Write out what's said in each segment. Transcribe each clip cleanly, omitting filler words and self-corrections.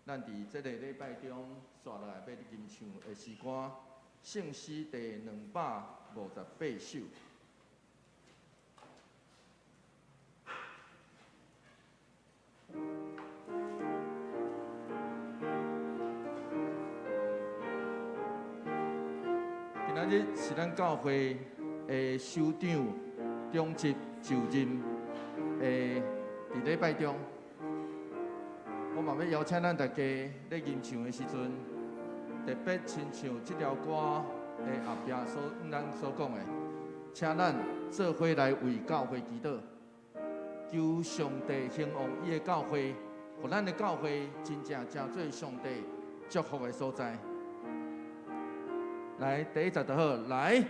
咱佇這个禮拜中紲落來欲吟唱的詩歌，聖詩第258首。今仔日是咱教會的首長長執就任的佇禮拜中，我嘛欲邀請咱大家咧吟唱的時陣，特別親像這條歌的後壁所咱所講的，請咱做伙來為教會祈禱，求上帝興旺伊的教會，予咱的教會真正成做上帝祝福的所在。來，第一節就好，來。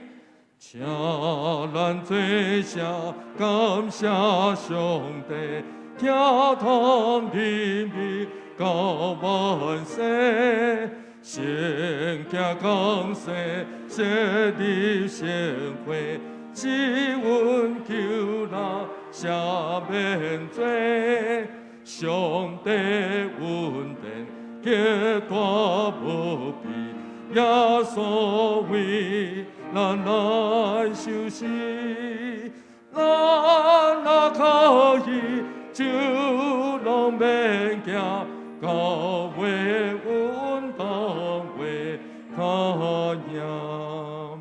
請咱做聲感謝上帝，聽堂人民到萬世，先行降世，設立聖會，賜阮救人赦免罪，上帝恩典極大無比，耶穌為咱來受死，咱若靠伊就攏免驚，教會阮同會較贏。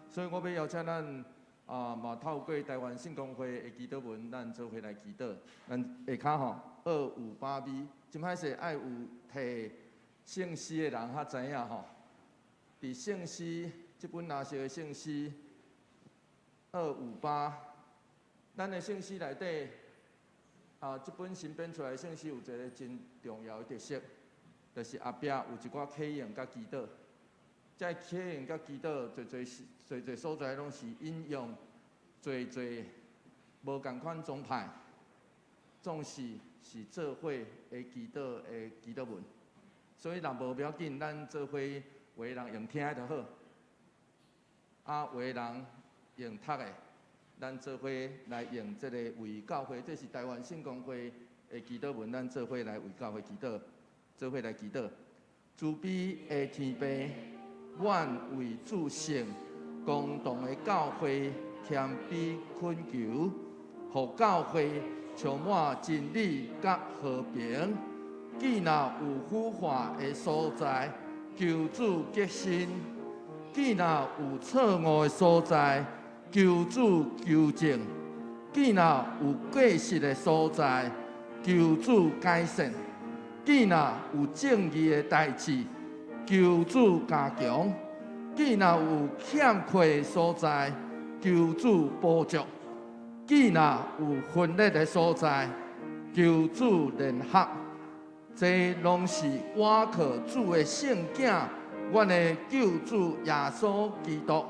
所以我欲邀請咱啊，嘛透過台灣聖公會的祈禱文，咱做伙來祈禱。咱下跤吼，258V，真歹勢愛有提聖詩的人較知影吼。佇聖詩這本藍色的聖詩二五八，咱的聖詩內底啊，這本新編出來的聖詩有一个真重要的特色，就是後壁有一寡啟應佮祈禱。這啟應佮祈禱，濟濟濟濟所在攏是引用濟濟無仝款宗派，總是是做伙的祈禱的祈禱文。所以若無欲要緊，咱做伙有的人用聽的就好，啊，有的人用讀的，咱做伙來用這个為教會，這是台灣聖公會的祈禱文，咱做伙來為教會祈禱，做伙來祈禱。慈悲的天父，阮為主聖公同的教會謙卑懇求，予教會充滿真理佮和平。既若有腐化的所在，求主革新；既若有錯誤的所在，求主糾正；既若有過失的所在，求主改善；既若有正義的代誌，求主加強；既若有欠缺的所在，求主補足；既若有分裂的所在，求主聯合。這攏是倚靠主的聖子，阮的救主耶穌基督。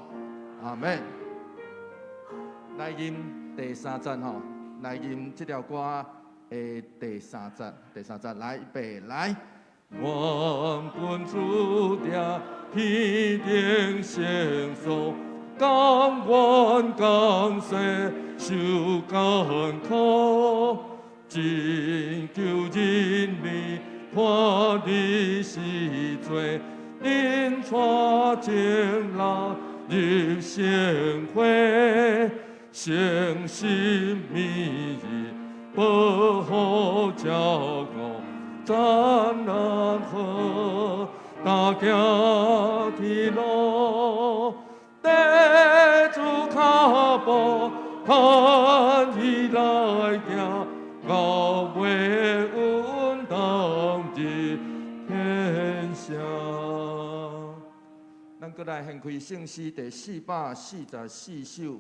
阿們。來吟第三節吼，來吟這條歌的第三節，第三節來，預備來。願本主定天頂聖所，甘願降世受艱苦，拯救人類脫離死罪，引帶眾人入聖會，誠心美意保護照顧，讚人好，大行天路，綴主跤步，牽伊來行，到尾阮同入天城。咱閣來掀開聖詩第444首。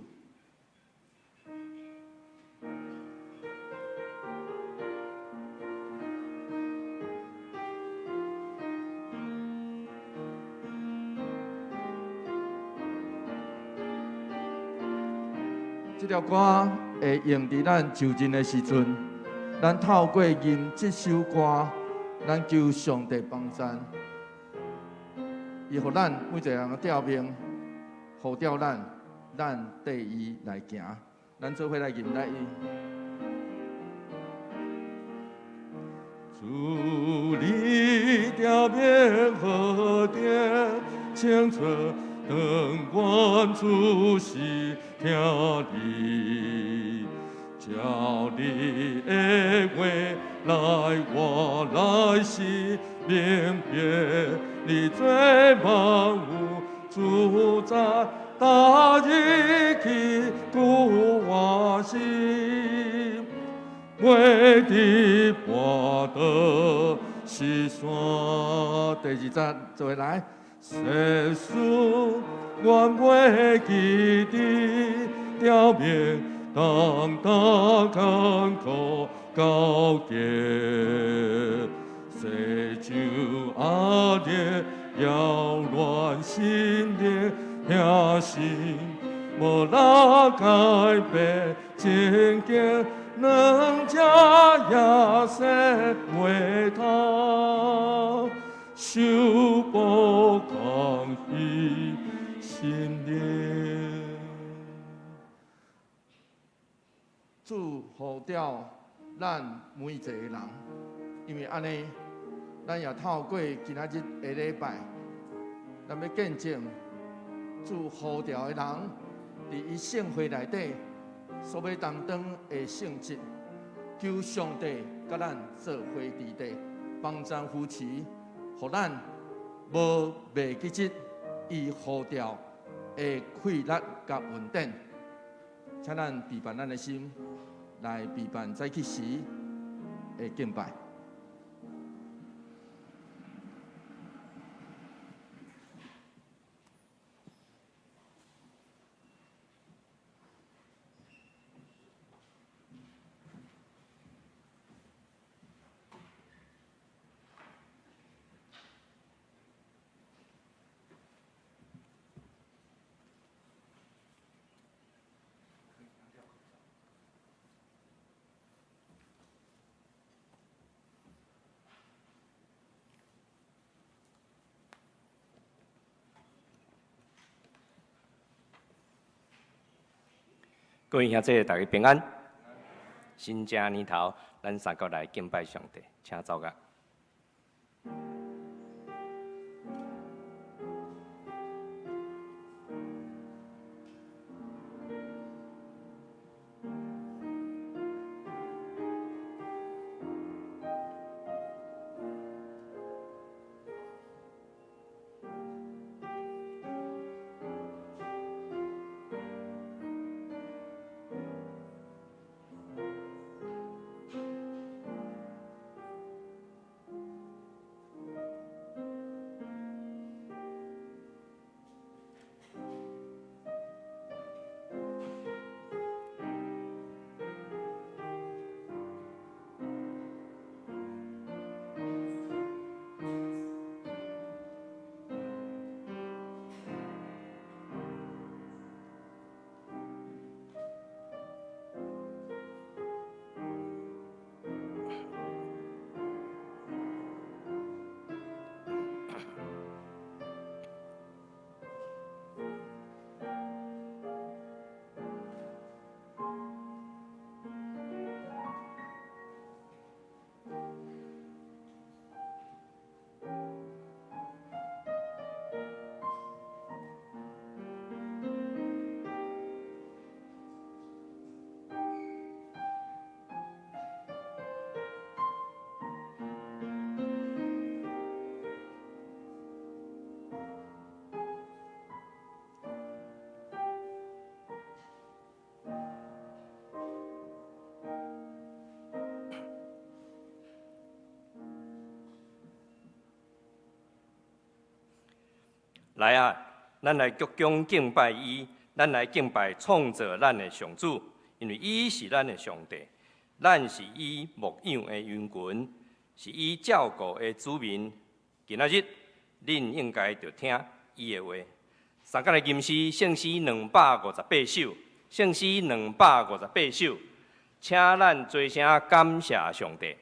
這條歌會用佇咱就任的時陣，咱透過吟這首歌，咱求上帝幫贊，伊予咱每一个人的吊命，呼召咱，咱綴伊來行，咱做伙來吟來伊。主你表明何等清楚，当阮仔细听你，照你的话来活來是明白，你做萬有主宰，大日去顧我心，袂得跋倒失散。第二節做伙來，世事阮袂記得，表明當當艱苦交結，世上壓力擾亂心靈，聽信無力改變情景，兩者也說袂通，修補空虛心靈。主呼召咱每一個人，因為按呢，咱也透過今仔日的禮拜，咱欲見證主呼召的人，佇伊聖會內底所欲擔當的性質，求上帝佮咱做伙佇底，幫贊扶持，予咱無袂記得伊呼召的氣力佮恩典。請咱備辦咱的心，來備辦早起時的敬拜。各位兄弟，大家平安。新正年頭，咱三個來敬拜上帝，請奏樂。來啊，咱來鞠躬敬拜伊，咱來敬拜創造咱的上主，因為伊是咱的上帝，咱是伊牧養的羊群，是伊照顧的子民。今仔日，恁應該著聽伊的話。三工來吟詩，聖詩258首，聖詩258首，請咱齊聲感謝上帝。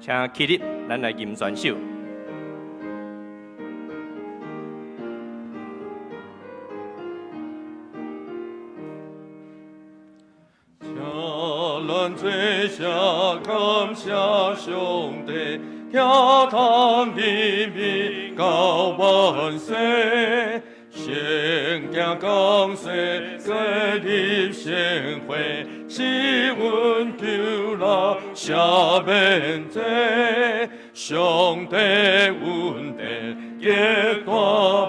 請起立，咱來吟宣首。請咱坐下感謝上帝，聽堂的名到萬世，先行降世，過入聖會，是阮救人赦免罪，上帝恩典極大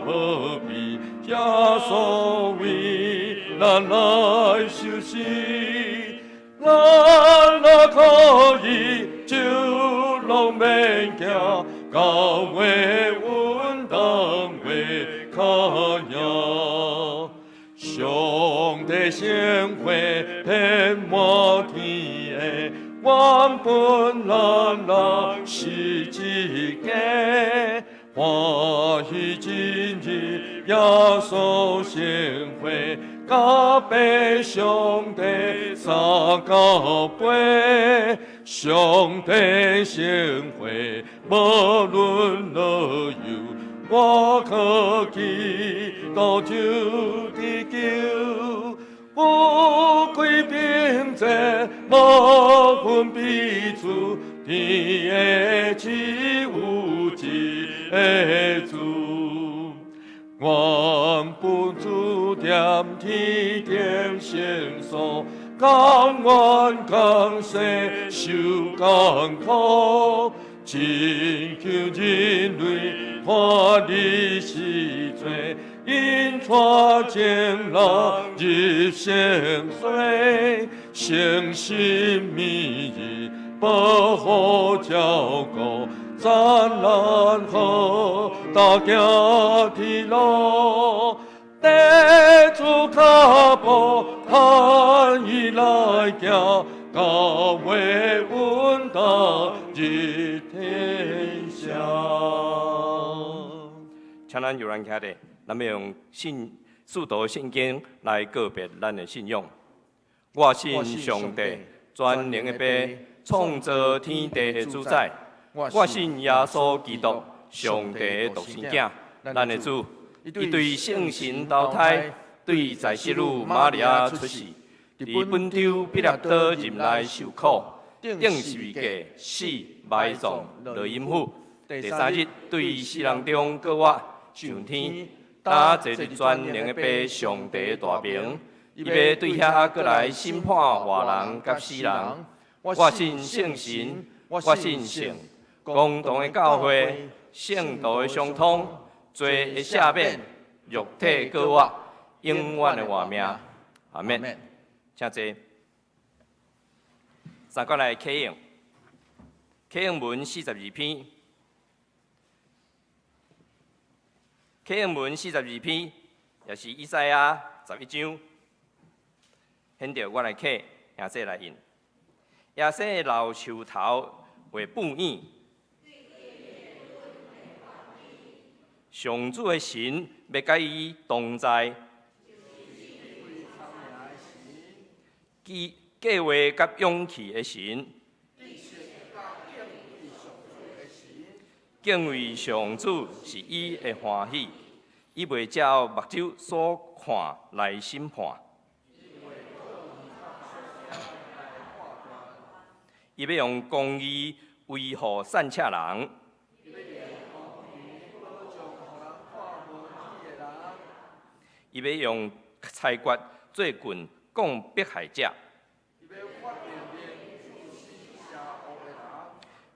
無比，耶穌為咱來受死，咱若可以就攏免驚，教會阮同會較贏。上帝聖血遍滿天下，原本咱人是一家，歡喜今日耶穌聖血，佮父上帝三交杯，上帝聖血無論老幼，我靠基督就得救，有鬼並戰，無分彼此，天下只有一个主。原本主踮天頂聖所，甘願降世受艱苦，拯救人類脫離死罪，引帶眾人入聖所，誠心美意保護照顧，讚咱好，搭行天路，綴主跤步，牽伊來行，教會阮同入天城。請咱有人徛咧，咱欲用信使徒信經來告白咱的信仰。我信上帝，全能的父，創造天地的主宰。我信耶穌基督，上帝的獨生囝，咱的主。伊對聖神投胎，對在聖女瑪利亞出世，佇本丟彼拉多任內受苦，釘十字架死埋葬，落陰府。第三日對死人中閣活，上天，搭坐佇全能的父上帝的大爿。伊欲對遐閣來審判活人佮死人。我信聖神，我信聖公同的教會，聖徒的相通，罪的赦免，肉體閣活，永遠的活命。阿們。請坐。三過來啟應，啟應文42篇，啟應文四十二篇，也是以賽亞11章。現在我來啟，兄弟來印。耶西的老樹頭會布影，上主的神欲佮伊同在，計計劃佮勇氣的神，敬畏上主是伊的歡喜，伊袂照目睭所看來審判。伊欲用公義維護散赤人。伊欲用裁決做棍，摃迫害者。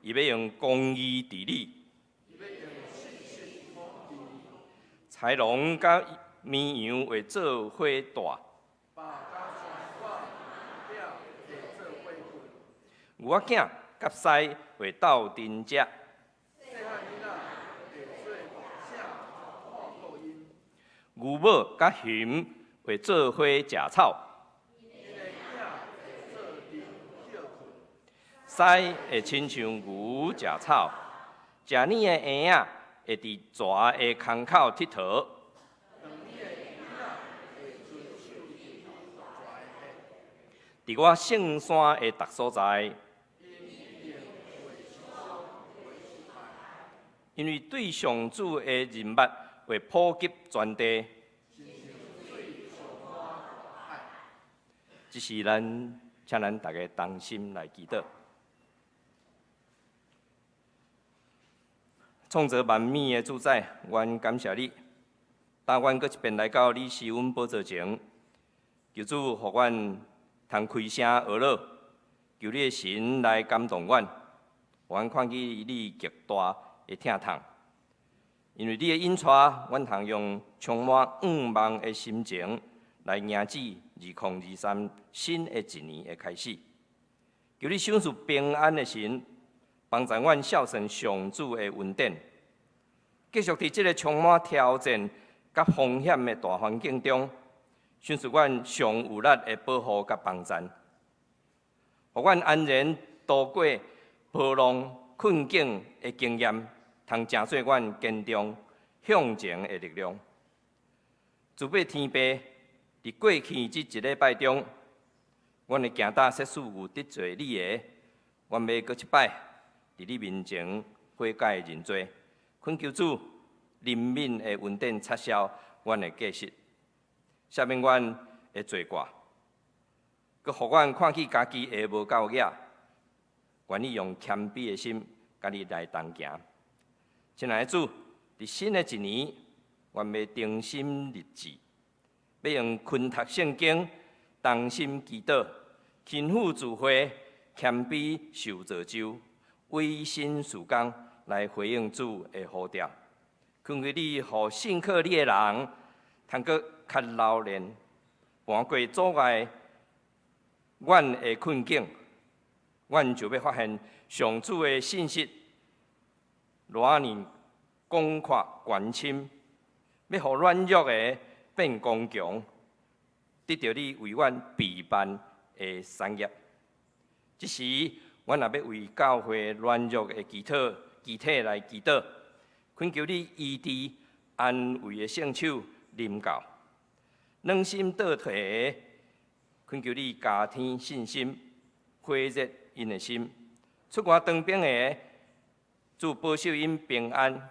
伊欲用公義治理。豺狼佮綿羊會做伙蹛。牛仔囝佮獅會鬥陣食。牛母佮熊會做伙食草。獅會親像牛食草，食奶的嬰仔會佇蛇的空口𨑨迌。佇我聖山的逐所在，因為對上主的認捌會普及全地。這是咱，請咱大家同心來祈禱。創造萬物的主宰，阮感謝你。帶阮閣一遍來到你施恩寶座前，求主予阮通開聲呵咾，求你的神來感動阮，予阮看見你極大的疼痛。因為你的引帶，阮通用充滿向望的心情來迎接2023新的一年的開始。求你賞賜平安的神，幫助阮孝順上主的恩典，繼續佇這个充滿挑戰佮風險的大環境中，賞賜阮上有力的保護佮幫贊，予阮安然度過波浪困境的經驗，通成做阮堅強向前的力量。慈悲天父，佇過去這一禮拜中，阮的行踏設使有得罪你的，阮欲閣一擺佇你面前悔改認罪，懇求主憐憫的恩典擦消阮的過失，赦免阮的罪過，閣予阮看見家己的無夠額，願意用謙卑的心，佮你來同行。親愛的主，佇新的一年，阮欲定心立志，欲用勤讀聖經、同心祈禱、勤奮聚會、謙卑受造就、委身事工來回應主的呼召。懇求你，予信靠你的人，通閣較老練，瞞過阻礙阮的困境，阮就欲發現上主的信實，偌爾廣闊懸深，欲予軟弱的變剛強，得著你為阮備辦的產業。這時，阮也欲為教會軟弱的肢體來祈禱，懇求你醫治安慰的聖手臨到，軟心倒退的，懇求你加添信心，火熱𪜶的心；出外當兵的，主保守𪜶平安。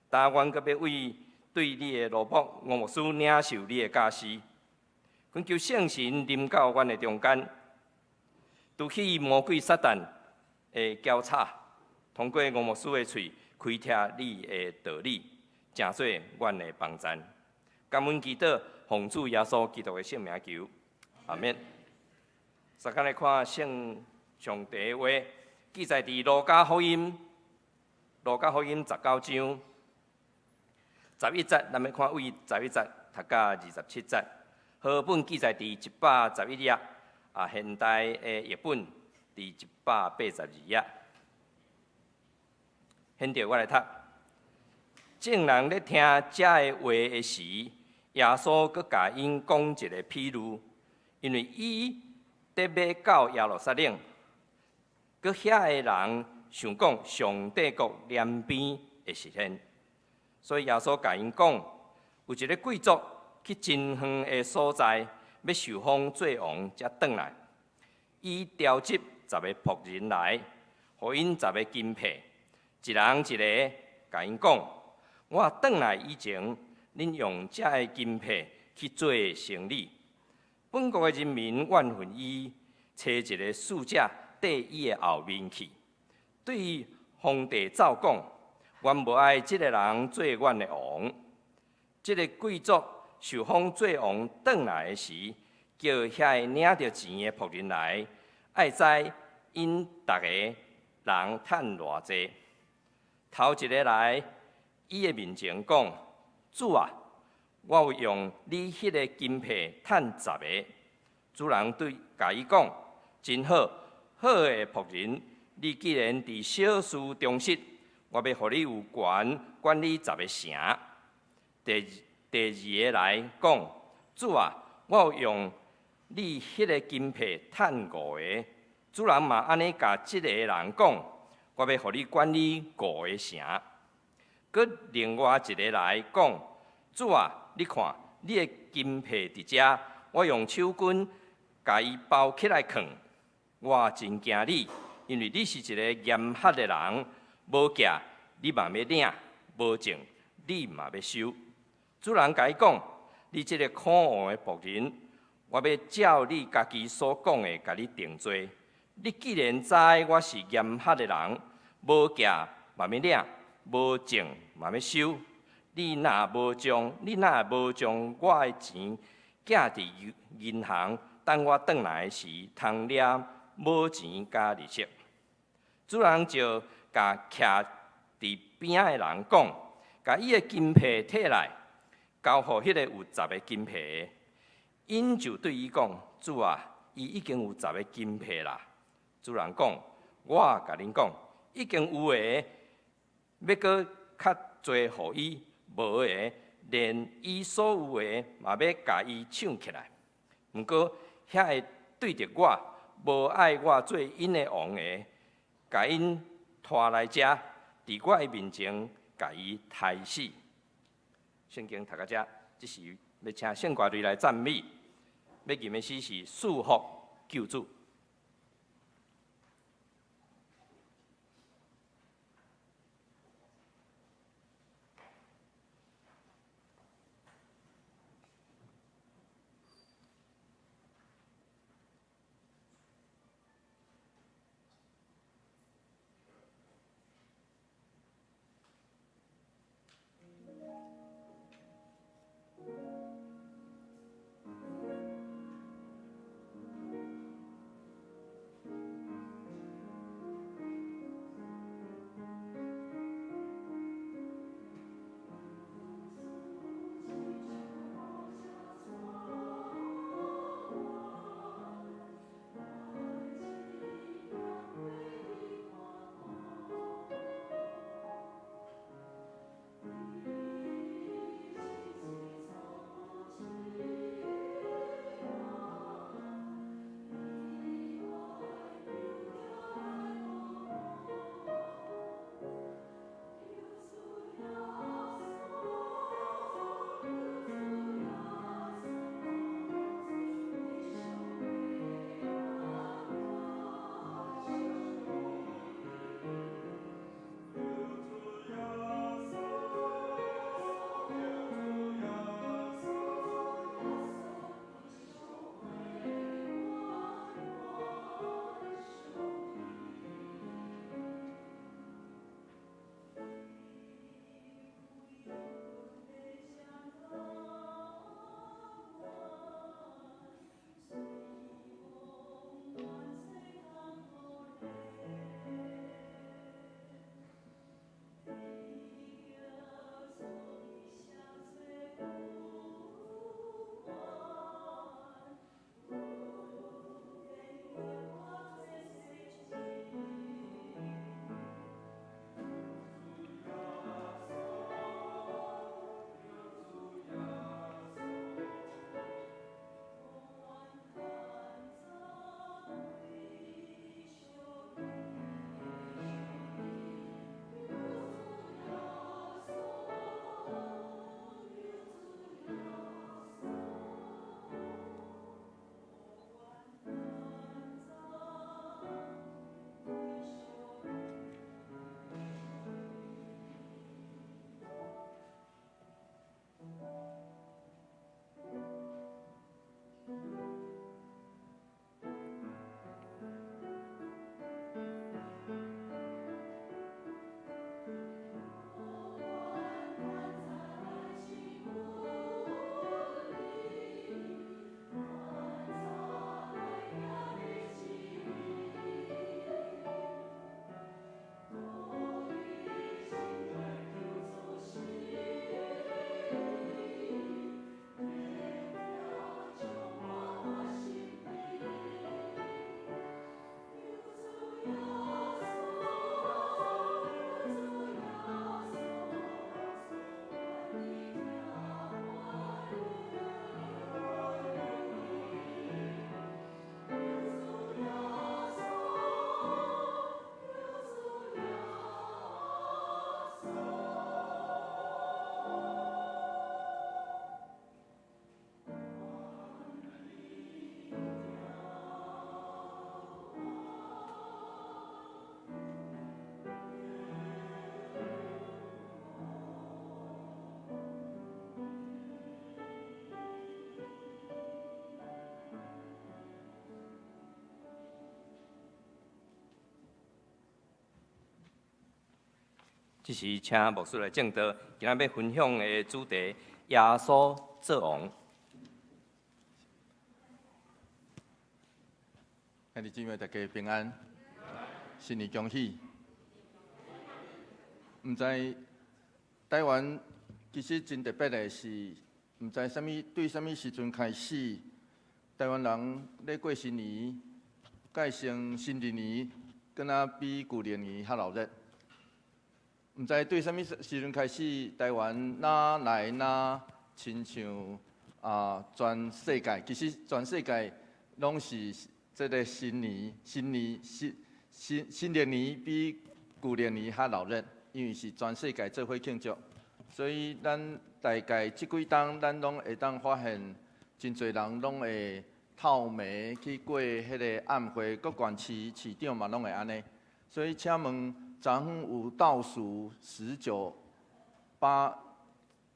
但阮閣欲為對你的奴僕吳牧師領受你的教示，懇求聖神臨到阮的中間，除去魔鬼撒旦的攪吵，通過吳牧師的喙開拓你的道理，成做阮的幫贊。感恩祈禱，奉主耶穌基督的聖名求，阿們。大家來看聖上帝的話，記載佇路加福音，路加福音19章十一節，咱欲看對十一節讀到27節。和本記載佇111頁，啊，現代的譯本佇182頁。現在我來讀。眾人咧聽這个話的時，耶穌閣共𪜶講一个譬喻，因為伊得欲到耶路撒冷，閣遐个人想講上帝國臨邊會實現，所以耶穌共𪜶講，有一个貴族去真遠的所在，欲受封做王，才轉來。伊召集十个僕人來，予𪜶十个金幣，一人一个，共𪜶講：我轉來以前，恁用這个金幣去做生理。本國的人民怨恨伊，差一个使者綴伊的後面去，對皇帝奏講：阮無愛這个人做阮的王。這个貴族受封做王轉來的時，叫遐个領著錢的僕人來，愛知𪜶逐个人趁偌濟。頭一个來，伊的面前講：主啊，我有用你彼个金幣趁十个。主人對共伊講：真好，好的僕人，你既然佇小事忠實，我欲予你有權管理十个城。第二个來講：主啊，我有用你彼个金幣趁五个。主人嘛按呢共這个人講：我欲予你管理五个城。閣另外一个來講：主啊，你看你的金幣佇遮，我用手巾共伊包起來囥。我真驚你，因為你是一个嚴苛的人，無寄你嘛欲領；無種，你嘛欲收。主人共伊講：你這个可惡的僕人，我欲照你家己所講的，共你定罪。你既然知我是嚴苛的人，無寄嘛欲領，無種嘛欲收。你若無將我的錢寄佇銀行，等我轉來時，通掠母錢佮利息。主人就共徛佇邊仔的人講：共伊的金幣提來，交予彼个有十个金幣的。𪜶就對伊講：主啊，伊已經有十个金幣啦。主人講：我共恁講，已經有的，欲閣較濟予伊；無的，連伊所有的嘛欲共伊搶起來。毋過，遐个對著我無愛我做𪜶的王的，共𪜶拖來遮，佇我的面前共伊刣死。聖經讀到遮，這時欲請聖歌隊來讚美，欲吟的詩是賜福救主。這時請牧師來證道，今仔欲分享的主題：耶穌做王。兄弟姊妹，大家平安，新年恭喜！毋知台灣其實真特別的是，毋知啥物對啥物時陣開始，台灣人咧過新年，改成新曆年，敢若比舊曆年較熱鬧。毋知對啥物時陣開始，台灣若來若親像啊，全世界其實全世界攏是這个新年、新年、新新新曆年比舊曆年較熱鬧，因為是全世界做伙慶祝，所以咱大概這幾冬，咱攏會當發現，真濟人攏會透暝去過彼个暗會，各縣市市長嘛攏會按呢。所以請問，昨昏有倒數十九八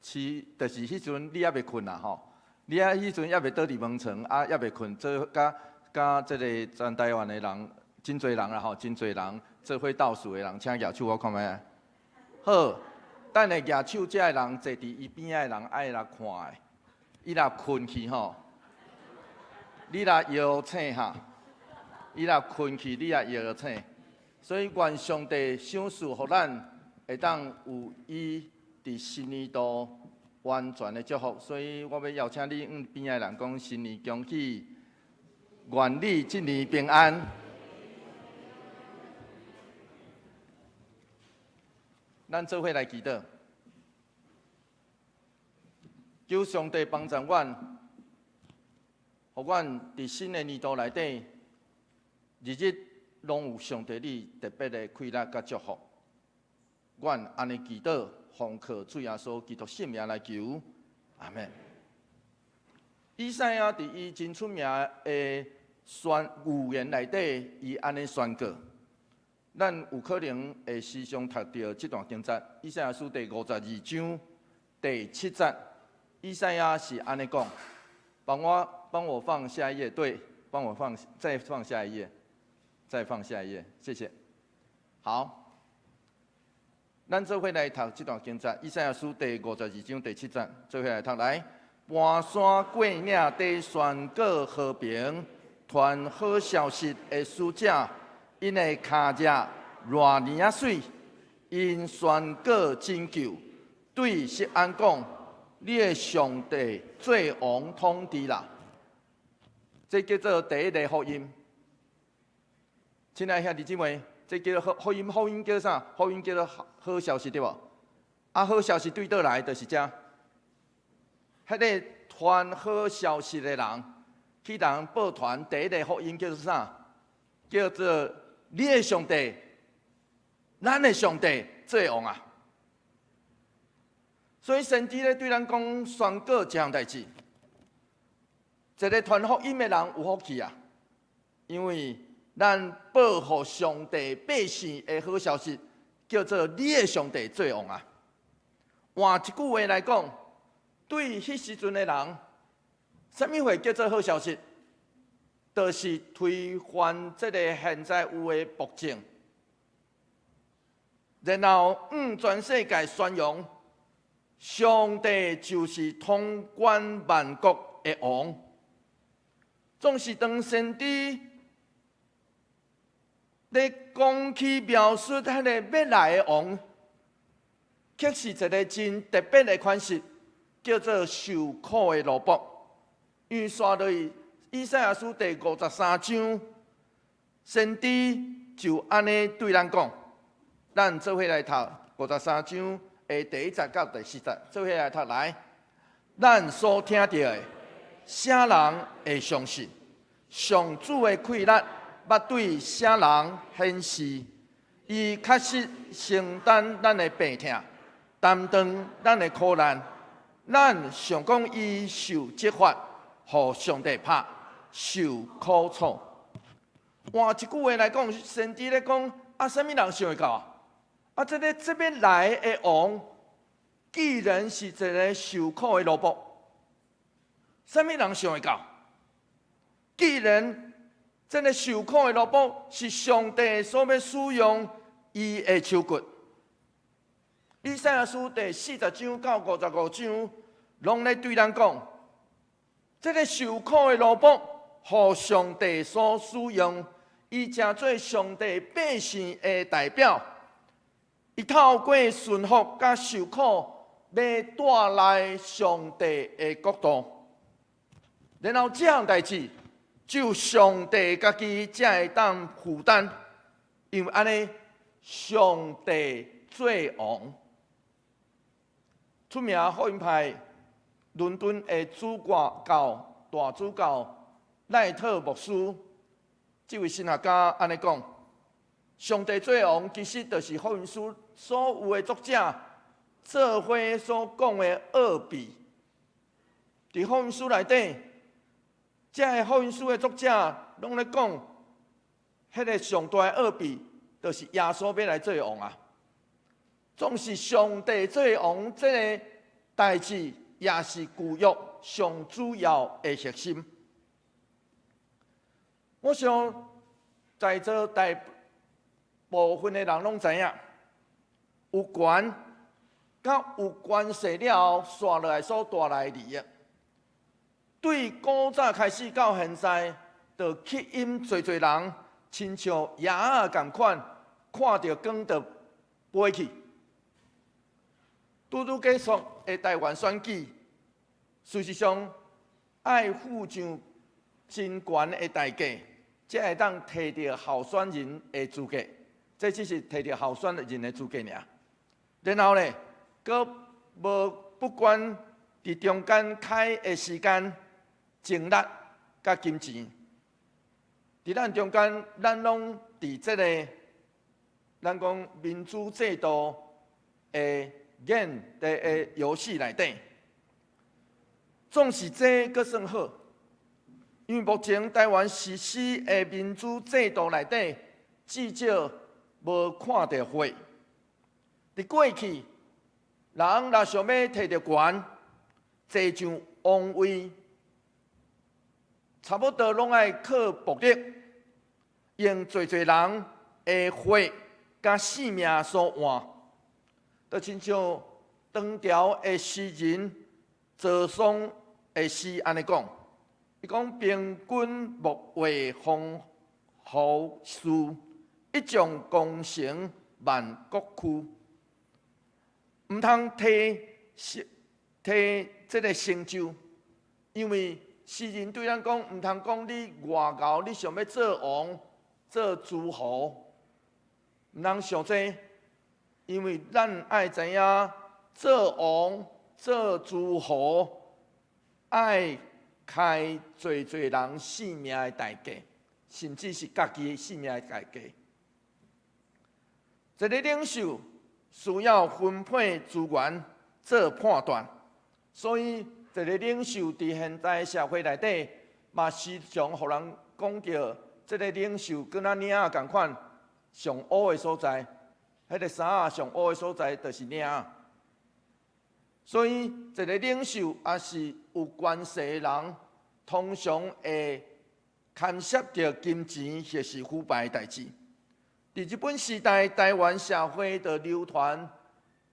七，就是彼陣你猶未睏啦吼，你啊彼陣猶未倒佇門床，啊猶未睏，做佮佮這个全台灣的人，真濟人啦吼，真濟人做伙倒數的人，請舉手我看覓啊。好，等下舉手這个人坐佇伊邊仔的人愛來看的，伊若睏去吼，你若搖醒哈，伊若睏去，你也搖醒。所以願上帝賞賜予咱會當有伊佇新年度完全的祝福。所以我欲邀請你向邊仔的人講新年恭喜，願你這年平安。咱做伙來祈禱，求上帝幫助阮，予阮佇新的年度內底，日日攏有上帝你特別的快樂佮祝福。阮按呢祈禱，奉靠主耶穌基督聖名來求，阿們。以賽亞佇伊真出名的宣預言內底，伊按呢宣告。咱有可能會時常讀著這段經節，以賽亞書第52章第7節，以賽亞是按呢講，幫我放下一頁，對，幫我放，再放下一頁，再放下一頁，謝謝。好，咱做伙來讀這段經節，以賽亞書第52章第7節，做伙來讀來。盤山過嶺地宣告和平，傳好消息的使者。𪜶的跤跡偌爾仔媠，𪜶宣告拯救，對錫安講：你的上帝做王統治啦！這叫做第一个福音。親愛兄弟姊妹，這叫做福音，福音叫啥？福音叫做好消息，對無？啊，好消息對佗來？就是這。彼个傳好消息的人，去人報傳第一个福音叫做啥？叫做你的上帝，咱的上帝做王啊！所以先知咧對咱講宣告這項代誌，一个傳福音的人有福氣啊，因為咱報予上帝百姓的好消息，叫做你的上帝做王啊！換一句話來講，對彼時陣的人，啥物貨叫做好消息？就是推翻這个現在有的暴政，然後向全世界宣揚，上帝就是統管萬國的王。總是當先知咧講起描述彼个欲來的王，卻是一个真特別的款式，叫做受苦的奴僕。因為紲落去以賽亞書第53章，先知就按呢對咱講，咱做伙來讀五十三章的第一節到第四節，做伙來讀來。咱所聽著的，啥人會相信？上主的氣力欲對啥人顯示？伊確實承擔咱的病痛，擔當咱的苦難。咱想講伊受責罰，予上帝拍，受苦楚。換一句話來講，先知咧講啊，啥物人想會到啊？啊，這个這欲來的王，既然是一个受苦的奴僕，啥物人想會到？既然這个受苦的奴僕是上帝所欲使用伊的手骨，以賽亞書第40章到55章，攏咧對咱講，這个受苦的奴僕，予上帝所使用，伊成做上帝百姓的代表，伊透過順服佮受苦，欲帶來上帝的國度。然後這項代誌，只有上帝家己才會當負擔，因為按呢，上帝做王。出名福音派倫敦的主教大主教賴特牧師，這位神學家按呢講：上帝做王，其實就是福音書所有的作者做伙所講的奧秘。佇福音書內底，這个福音書的作者攏咧講，彼个上大的奧秘，就是耶穌欲來做王啊！總是上帝做王，這个代誌也是舊約上主要的核心。我想在座大部分的人攏知影，有權佮有權勢了後，紲落來所帶來的利益，對古早開始到現在，就吸引濟濟人，親像蛾仔仝款，看著光就飛去。拄拄結束的台灣選舉，事實上愛付上真懸的代價，才會當提著候選人的資格。這只是提著候選人的資格爾。然後呢，閣無不管佇中間開的時間、精力佮金錢，佇咱中間，咱攏佇這个咱講民主制度的演的遊戲內底，總是這閣算好，因為目前台灣實施的民主制度內底，至少無看著血。佇過去，人若想欲提著權，坐上王位，差不多攏愛靠暴力，用濟濟人的血佮性命所換。就親像唐朝的詩人曹嵩的詩按呢講，伊講平君莫為封侯事，一將功成萬骨枯。毋通提提這个成就，因為詩人對咱講，毋通講你偌𠢕，你想欲做王、做諸侯，毋通想這，因為咱愛知影，做王、做諸侯，愛開濟濟人性命的代價，甚至是家己性命的代價。一个領袖需要分配資源做判斷，所以一个領袖佇現代社會內底，嘛時常予人講著，這个領袖敢若領仔仝款，上烏的所在，彼个衫仔上烏的所在就是領仔。所以一个領袖抑是有權勢的人，通常會牽涉著金錢或是腐敗的代誌。佇日本時代，台灣社會就流傳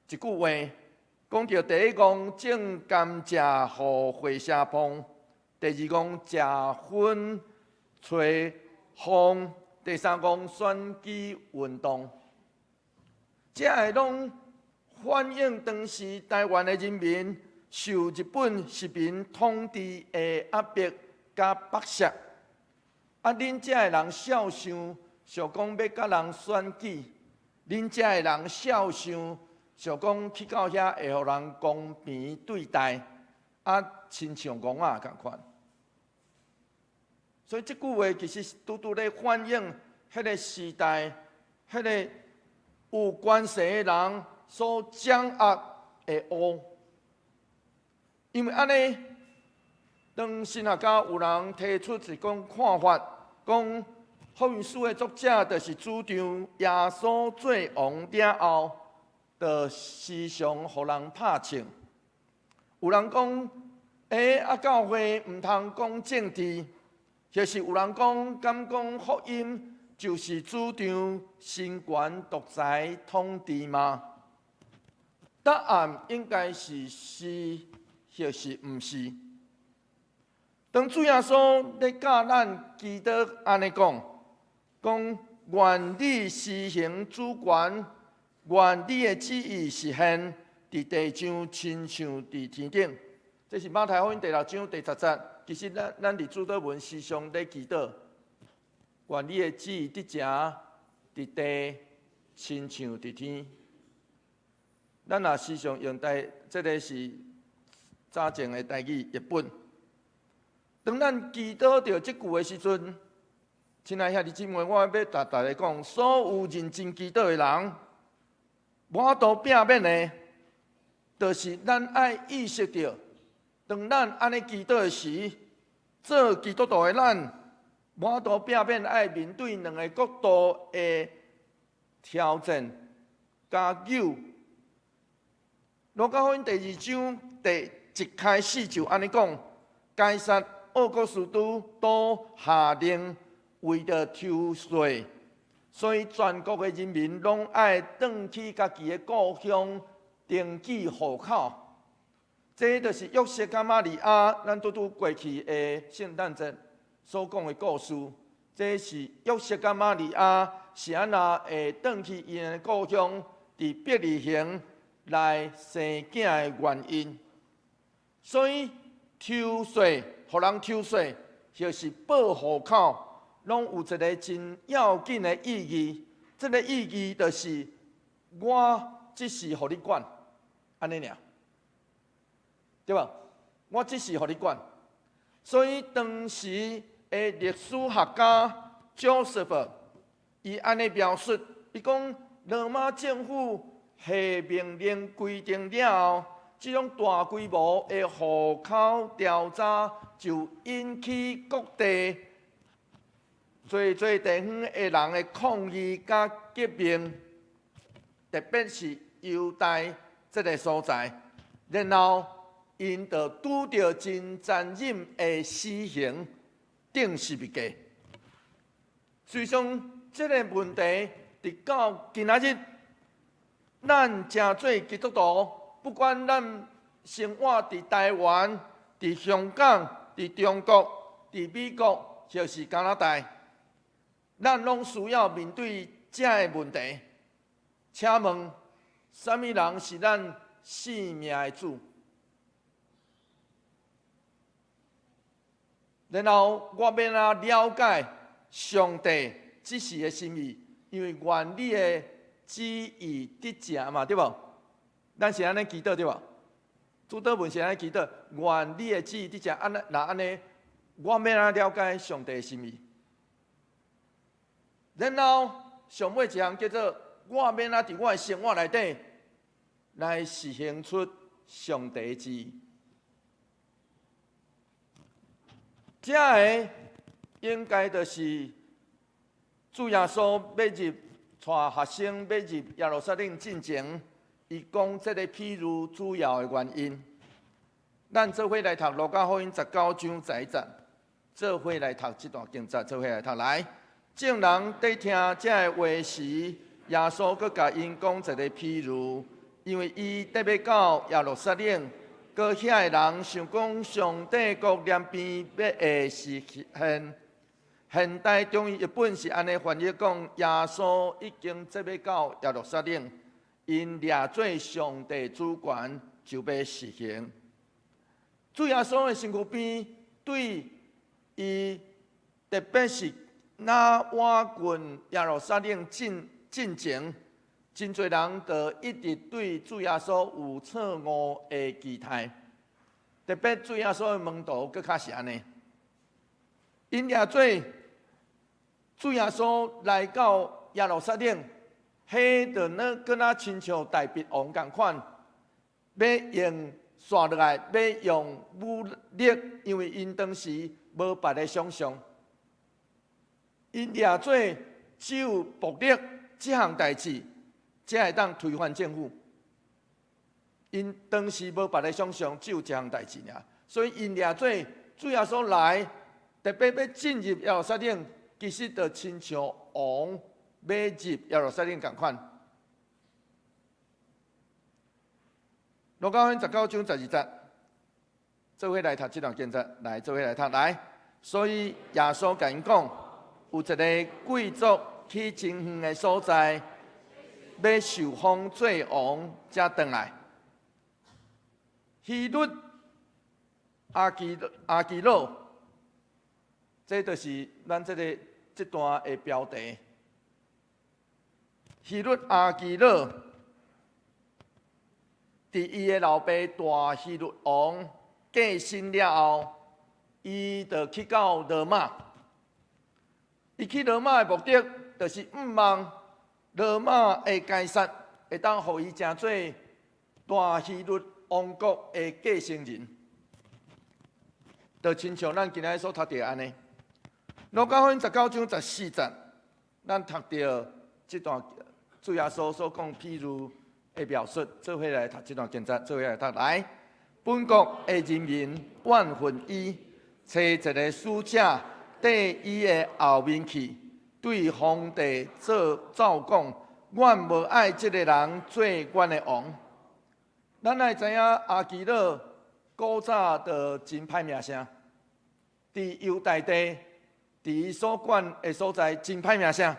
一句話，講著第一戇種甘蔗予火車碰，第二戇食薰吹風，第三戇選舉運動。這个攏反映當時台灣的人民受日本殖民統治的壓迫佮剝削。啊，恁遮的人痟想，想講欲佮人選舉，恁遮的人痟想，想講去到遐會予人公平對待，啊，親像戇仔仝款。所以這句話其實拄拄咧反映彼个時代，彼个有權勢的人所掌握的烏。因為按呢，當神學家有人提出一種看法，講福音書的作者就是主張耶穌做王了後，就時常予人拍槍。有人講，啊，教會毋通講政治，或是有人講，敢講福音就是主張神權獨裁統治嗎？答案應該是是抑是毋是？當主耶穌咧教咱祈禱按呢講，講願你施行主權，願你的旨意實現佇地上，親像佇天頂。這是馬太福音第六章第十節。其實咱咱佇主禱文時常咧祈禱，願你的旨意得成佇地，親像佇天。咱若時常用台，這个是早前的台語譯本。當咱祈禱著這句的時陣，親愛兄弟姊妹，我欲共大家講，所有認真祈禱的人，無法度避免的，就是咱愛意識著，當咱按呢祈禱的時，做基督徒的咱，無法度避免愛面對兩个國度的挑戰佮誘。路加福音第二章第一開始就按呢講，該撒奧古斯都都下令為著抽稅，所以全國的人民攏愛轉去家己的故鄉登記戶口。這就是約瑟佮瑪利亞，咱拄拄過去的聖誕節所講的故事。這是約瑟佮瑪利亞是按怎會轉去𪜶的故鄉，佇伯利恆來生囝的原因。所以抽稅，予人抽稅，抑是報戶口，攏有一个真要緊的意義。這个意義就是，我這是予你管，按呢爾，對無？我這是予你管。所以當時的歷史學家 Joseph，伊按呢描述，伊講羅馬政府下命令規定了後，這種大規模的戶口調查就引起各地濟濟地方的人的抗議佮革命，特別是猶大這个所在，然後𪜶就拄著真殘忍的死刑，釘十字架。事實上，這个問題直到今仔日，咱成做基督徒，不管咱生活佇台灣、佇香港、佇中國、佇美國，抑是加拿大，咱攏需要面對這个問題。請問，啥物人是咱性命的主？然後我欲按怎了解上帝這時的心意，因為願你的旨意得成嘛，對無？咱是按呢祈禱對無？主禱文是按呢祈禱，願你的旨意得成。按呢，若按呢，我欲按怎了解上帝的心意？然後上尾一項叫做我欲按怎佇我的生活內底來實行出上帝的旨意。這个應該就是主耶穌欲入帶學生欲入耶路撒冷進前，伊講這个譬喻主要的原因。咱做伙來讀路加福音十九章十一節，做伙來讀這段經節，做伙來讀來。眾人佇聽這个話時，耶穌閣共𪜶講一个譬喻，因為伊得欲到耶路撒冷，閣遐的人想講上帝國連邊欲會實現。現代中文譯本是按呢翻譯講，耶穌已經這欲到耶路撒冷，𪜶掠做上帝主權就欲實行。主耶穌的身軀邊對伊，特別是若倚近耶路撒冷進進前，真濟人就一直對主耶穌有錯誤的期待，特別主耶穌的門徒閣較是按呢。𪜶掠做主耶穌來到耶路撒冷，彼就呢閣若親像大衛王仝款，欲用紲落來，欲用武力，因為𪜶當時無別个想象，𪜶掠做只有暴力這項代誌，才會當推翻政府。𪜶當時無別个想象，只有這項代誌爾，所以𪜶掠做主耶穌來，特別欲進入耶路撒冷，其實就親像王欲入耶路撒冷仝款。路加福音19章12節，做伙來讀這段經節，來做伙來讀來。所以耶穌共𪜶講，有一个貴族去真遠的所在，欲受封做王，才轉來。希律亞基亞基老，這就是咱這个這段的標題。希律亞基老，佇伊的老爸大希律王過身了後，伊就去到羅馬。伊去羅馬的目的，就是向望羅馬的凱撒會當予伊成做大希律王國的繼承人。就親像咱今仔日所讀著按呢。路加福音19章14節，咱讀著這段主耶穌所講譬喻的描述，做伙來讀這段經節，做伙來讀來。本國的人民怨恨伊，差一个使者綴伊的後面去，對皇帝做奏講：阮無愛這个人做阮的王。咱愛知影亞基老古早就真歹名聲，佇猶大地，佇伊所管的所在真歹名聲，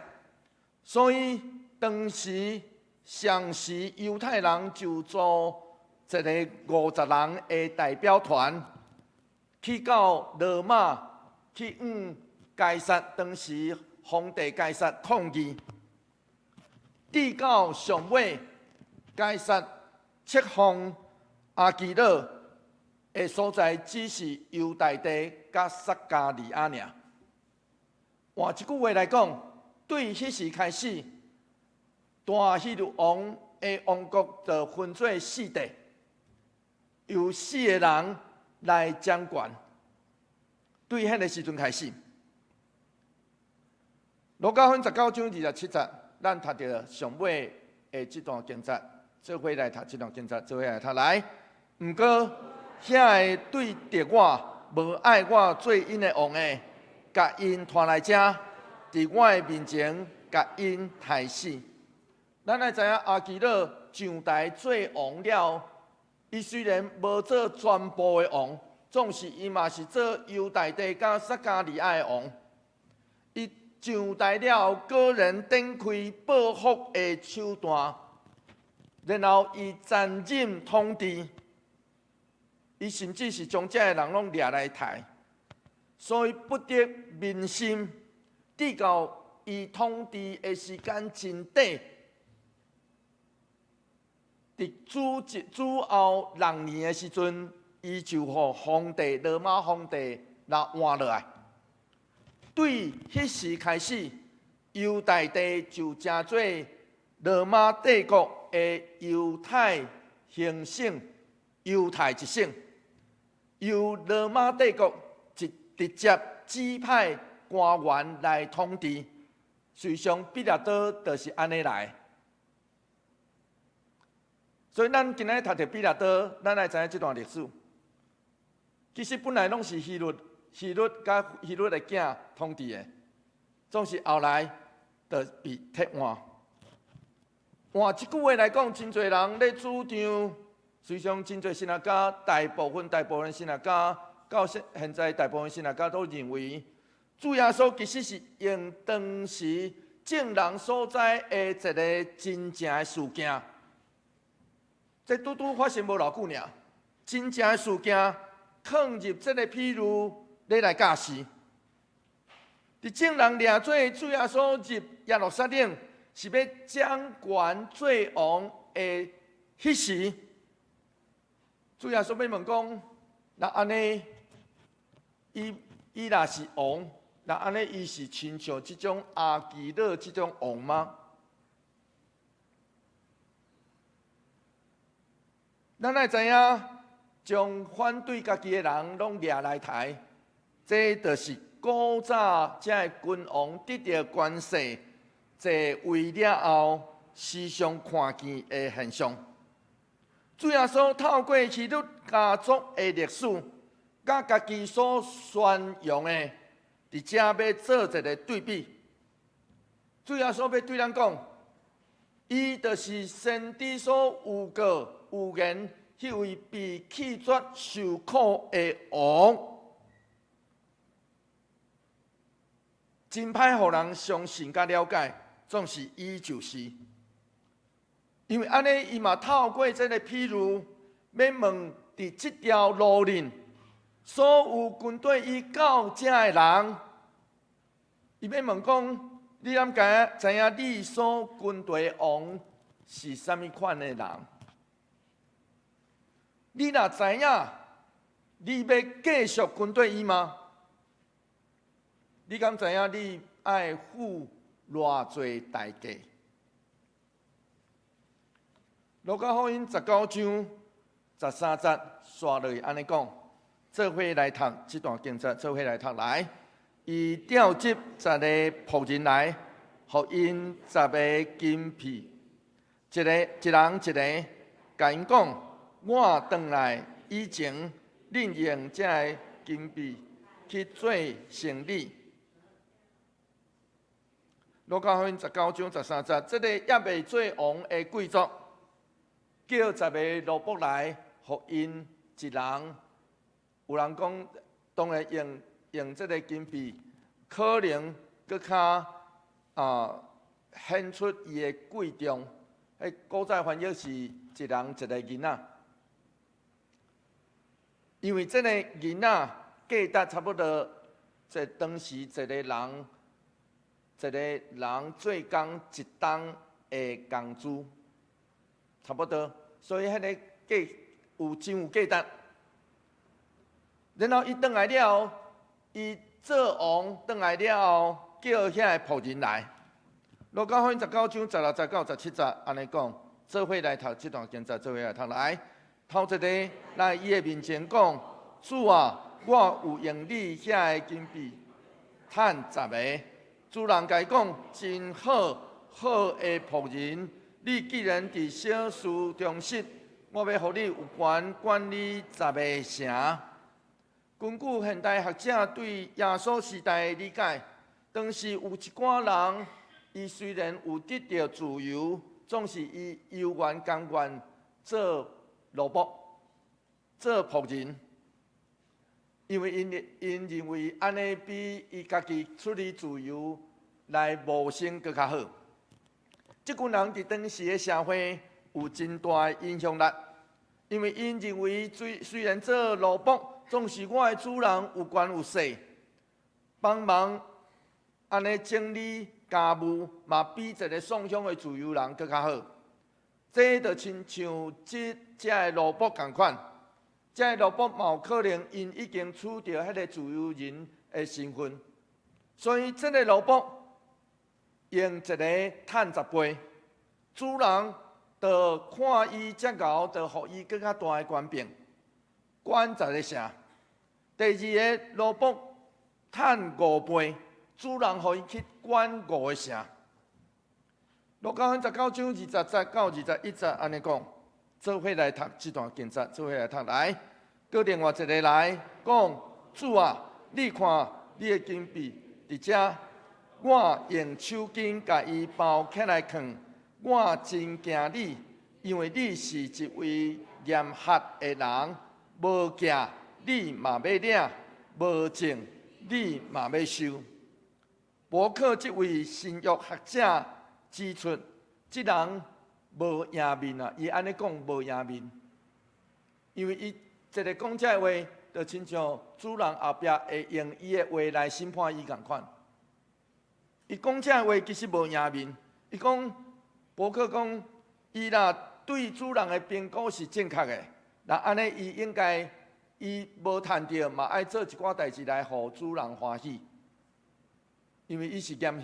所以當時上時猶太人就組一个50人的代表團，去到羅馬去向凱撒，當時皇帝凱撒抗議，直到上尾凱撒冊封亞基老的所在，只是猶大地佮撒迦利亞爾。換一句話來講，對彼時開始，大希律王的王國就分做四塊，由四个人來掌權。對彼个時陣開始，路加福音19章27節，咱讀著上尾的這段經節，做伙來讀這段經節，做伙來讀來。毋過，遐个對敵我無愛我做𪜶的王的，共𪜶拖來遮，佇我的面前共𪜶刣死。咱愛知影亞基老上台做王了，伊雖然無做全部的王，總是伊嘛是做猶大地佮撒迦利亞的王。伊上台了後，果然展開報復的手段，然後伊殘忍統治，伊甚至是將遮的人攏掠來刣，所以不得民心。直到伊統治的時間真短，佇主後6年的時陣，伊就予皇帝羅馬皇帝來換落來。對彼時開始，猶大地就成做羅馬帝國的猶太行省，猶太一省，由羅馬帝國直直接指派官員來統治。事實上，彼拉多就是按呢來。所以，咱今仔讀著彼拉多，咱來知影這段歷史。其實本來攏是希律、希律佮希律的囝統治的，總是後來就被替換。換一句話來講，真濟人咧主張，實際上真濟神學家，大部分神學家到現在大部分神學家都認為，主耶穌其實是用當時眾人所知的一个真正的事件。這拄拄發生無偌久爾，真正的事件囥入這个譬喻咧來教示。佇眾人掠做主耶穌入耶路撒冷，是欲掌權做王的彼時，主耶穌欲問講：若按呢，伊若是王，若按呢，伊是親像這種亞基老這種王嗎？咱愛知影，將反對家己的人攏掠來刣，這就是古早這个君王得著權勢坐位了後，時常看見的現象。主耶穌透過希律家族的歷史，佮家己所宣揚的，佇遮欲做一个對比。主耶穌欲對咱講，伊就是先知所預告預言。彼位被棄絕受苦的王，真歹予人相信佮了解，總是伊就是。因為按呢，伊嘛透過這个譬喻，欲問佇這條路裡，所有跟綴伊到遮的人，伊欲問講：你敢知影你所跟隨的王是啥物款的人？你若知影，你欲繼續跟綴伊嗎？你敢知影你愛付偌濟代價？路加福音19章13節，紲落去按呢講，做伙來讀這段經節，做伙來讀來。伊召集十個僕人來，予𪜶十个金幣，一个一人一个，共𪜶講：我轉來以前，恁用這个金幣去做生理。路加福音十九章十三節，這个猶未做王的貴族，叫十个奴僕來，予𪜶一人。有人講，當然用這个金幣，可能閣較顯出伊的貴重。彼古早翻譯是一人一个銀仔，因為這个銀仔價值差不多，在當時一个人做工一冬的工資，差不多，所以彼个價有真有價值。然後伊轉來了後，伊做王轉來了後，叫遐个僕人來。路加福音十九章十六節到十七節按呢講，做伙來讀這段經節，做伙來讀來。頭一个來伊的面前講：主啊，我有用你遐个金幣趁十个。主人共伊講：真好，好的僕人，你既然佇小事忠實，我欲予你有權管理十个城。根據現代學者對耶穌時代的理解，當時有一寡人，伊雖然有得著自由，總是伊猶原甘願做奴僕、做僕人，因為𪜶認為按呢比伊家己出離自由來謀生閣較好。這群人佇當時的社會有真大的影響力，因為𪜶認為雖然做奴僕，總是我的主人有權有勢，幫忙按呢整理家務，嘛比一个喪享的自由人閣較好。這就親像這个奴僕仝款，這个奴僕嘛有可能𪜶已經取著彼个自由人的身份，所以這个奴僕用一个趁十倍，主人就看伊遮𠢕，就予伊閣較大的權柄，管十个城。第二个奴僕趁五倍，主人予伊去管五个城。路加福音19章20節到21節按呢講，做伙來讀這段經節，做伙來讀來。閣另外一个來講，主啊，你看你的金幣佇遮，我用手巾共伊包起來囥。我真驚你，因為你是一位嚴苛的人，無寄你嘛欲領，無種你嘛欲收。伯克這位新約學者指出，這人無顏面啊！伊按呢講無顏面，因為伊一个講這个話，就親像主人後壁會用伊的話來審判伊仝款。伊講這个話其實無顏面。伊講伯克講，伊若對主人的評估是正確的，那按呢伊應該伊無趁著嘛愛做一寡代誌來予主人歡喜，因為伊是嚴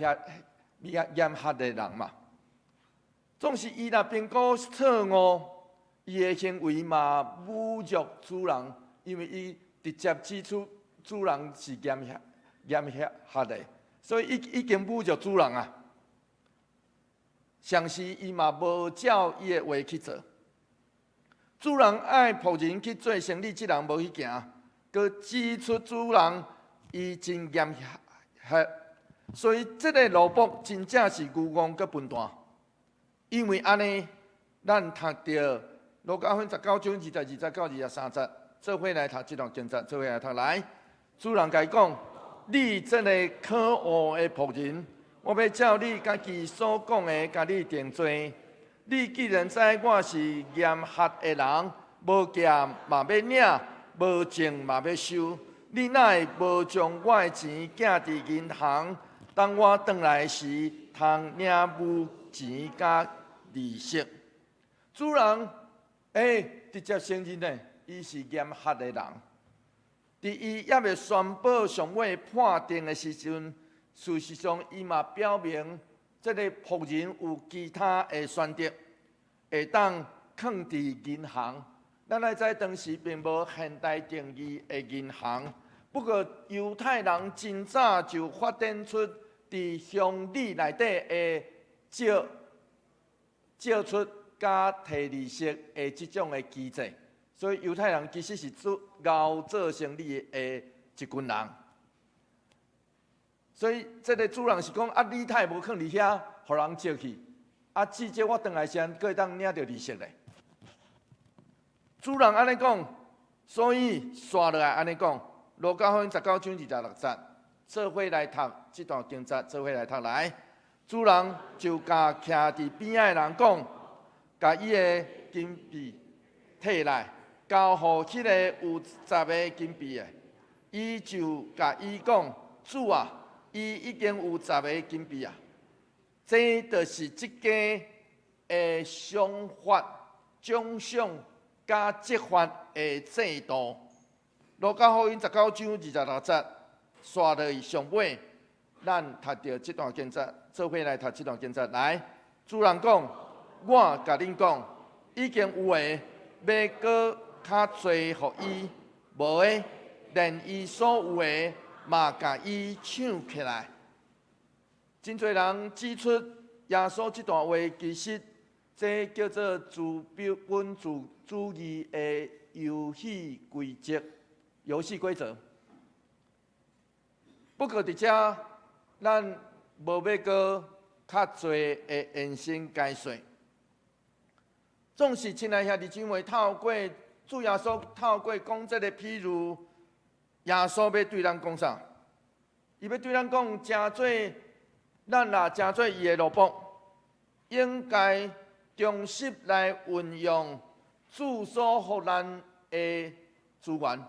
苛的人嘛。總是伊若評估錯誤，伊的行為嘛侮辱主人，因為伊直接指出主人是嚴苛的，所以伊已經侮辱主人啊。同時伊嘛無照伊的話去做。主人愛僕人去做生理，這人無去行，閣指出主人伊真嚴苛，所以這个奴僕真正是愚戇閣笨蛋。因為按呢，咱讀著路加福音19章22節到23節，做伙來讀這段經節，做伙來讀來。主人共伊講：你這个可惡的僕人，我欲照你家己所講的，共你定罪。你既然知我是嚴苛的人，無寄嘛欲領，無種嘛欲收，你哪會無將我的錢寄佇銀行？當我轉來時，通領無錢佮利息。主人，直接承認呢，伊是嚴苛的人。佇伊猶未宣布上尾判定的時陣，事實上伊嘛表明，這个僕人有其他的選擇，會當囥佇銀行。咱愛知當時並無現代定義的銀行，不過猶太人真早就發展出佇鄉里內底的借出佮提利息的這種的機制，所以猶太人其實是做𠢕做生意的一群人。所以這个主人是講啊，你太無囥佇遐，予人借去，啊，至少我轉來時閣會當領著利息咧。主人按呢講，所以紲落來按呢講，路加福音19章26節，做伙來讀這段經節，做伙來讀來。主人就共徛佇邊仔的人講，共伊的金幣提來，交予彼个有十个金幣的。伊就共伊講：主啊，伊已經有十个金幣啊！這就是這家的賞罰、獎賞佮責罰的制度。路加福音19章26節，紲落去上尾，咱讀著這段經節，做伙來讀這段經節。來，主人講：我共恁講，已經有的，欲閣較濟予伊；無的，連伊所有的嘛，共伊搶起來。真濟人指出，耶穌這段話其實這叫做資本主義的遊戲規則。遊戲規則。不過佇遮，咱無欲閣較濟的延伸解說。總是親愛兄弟姊妹，透過主耶穌透過講這个譬喻，耶穌欲對咱講啥？伊欲對咱講，成做咱若成做伊的奴僕，應該忠實來運用主所予咱的資源。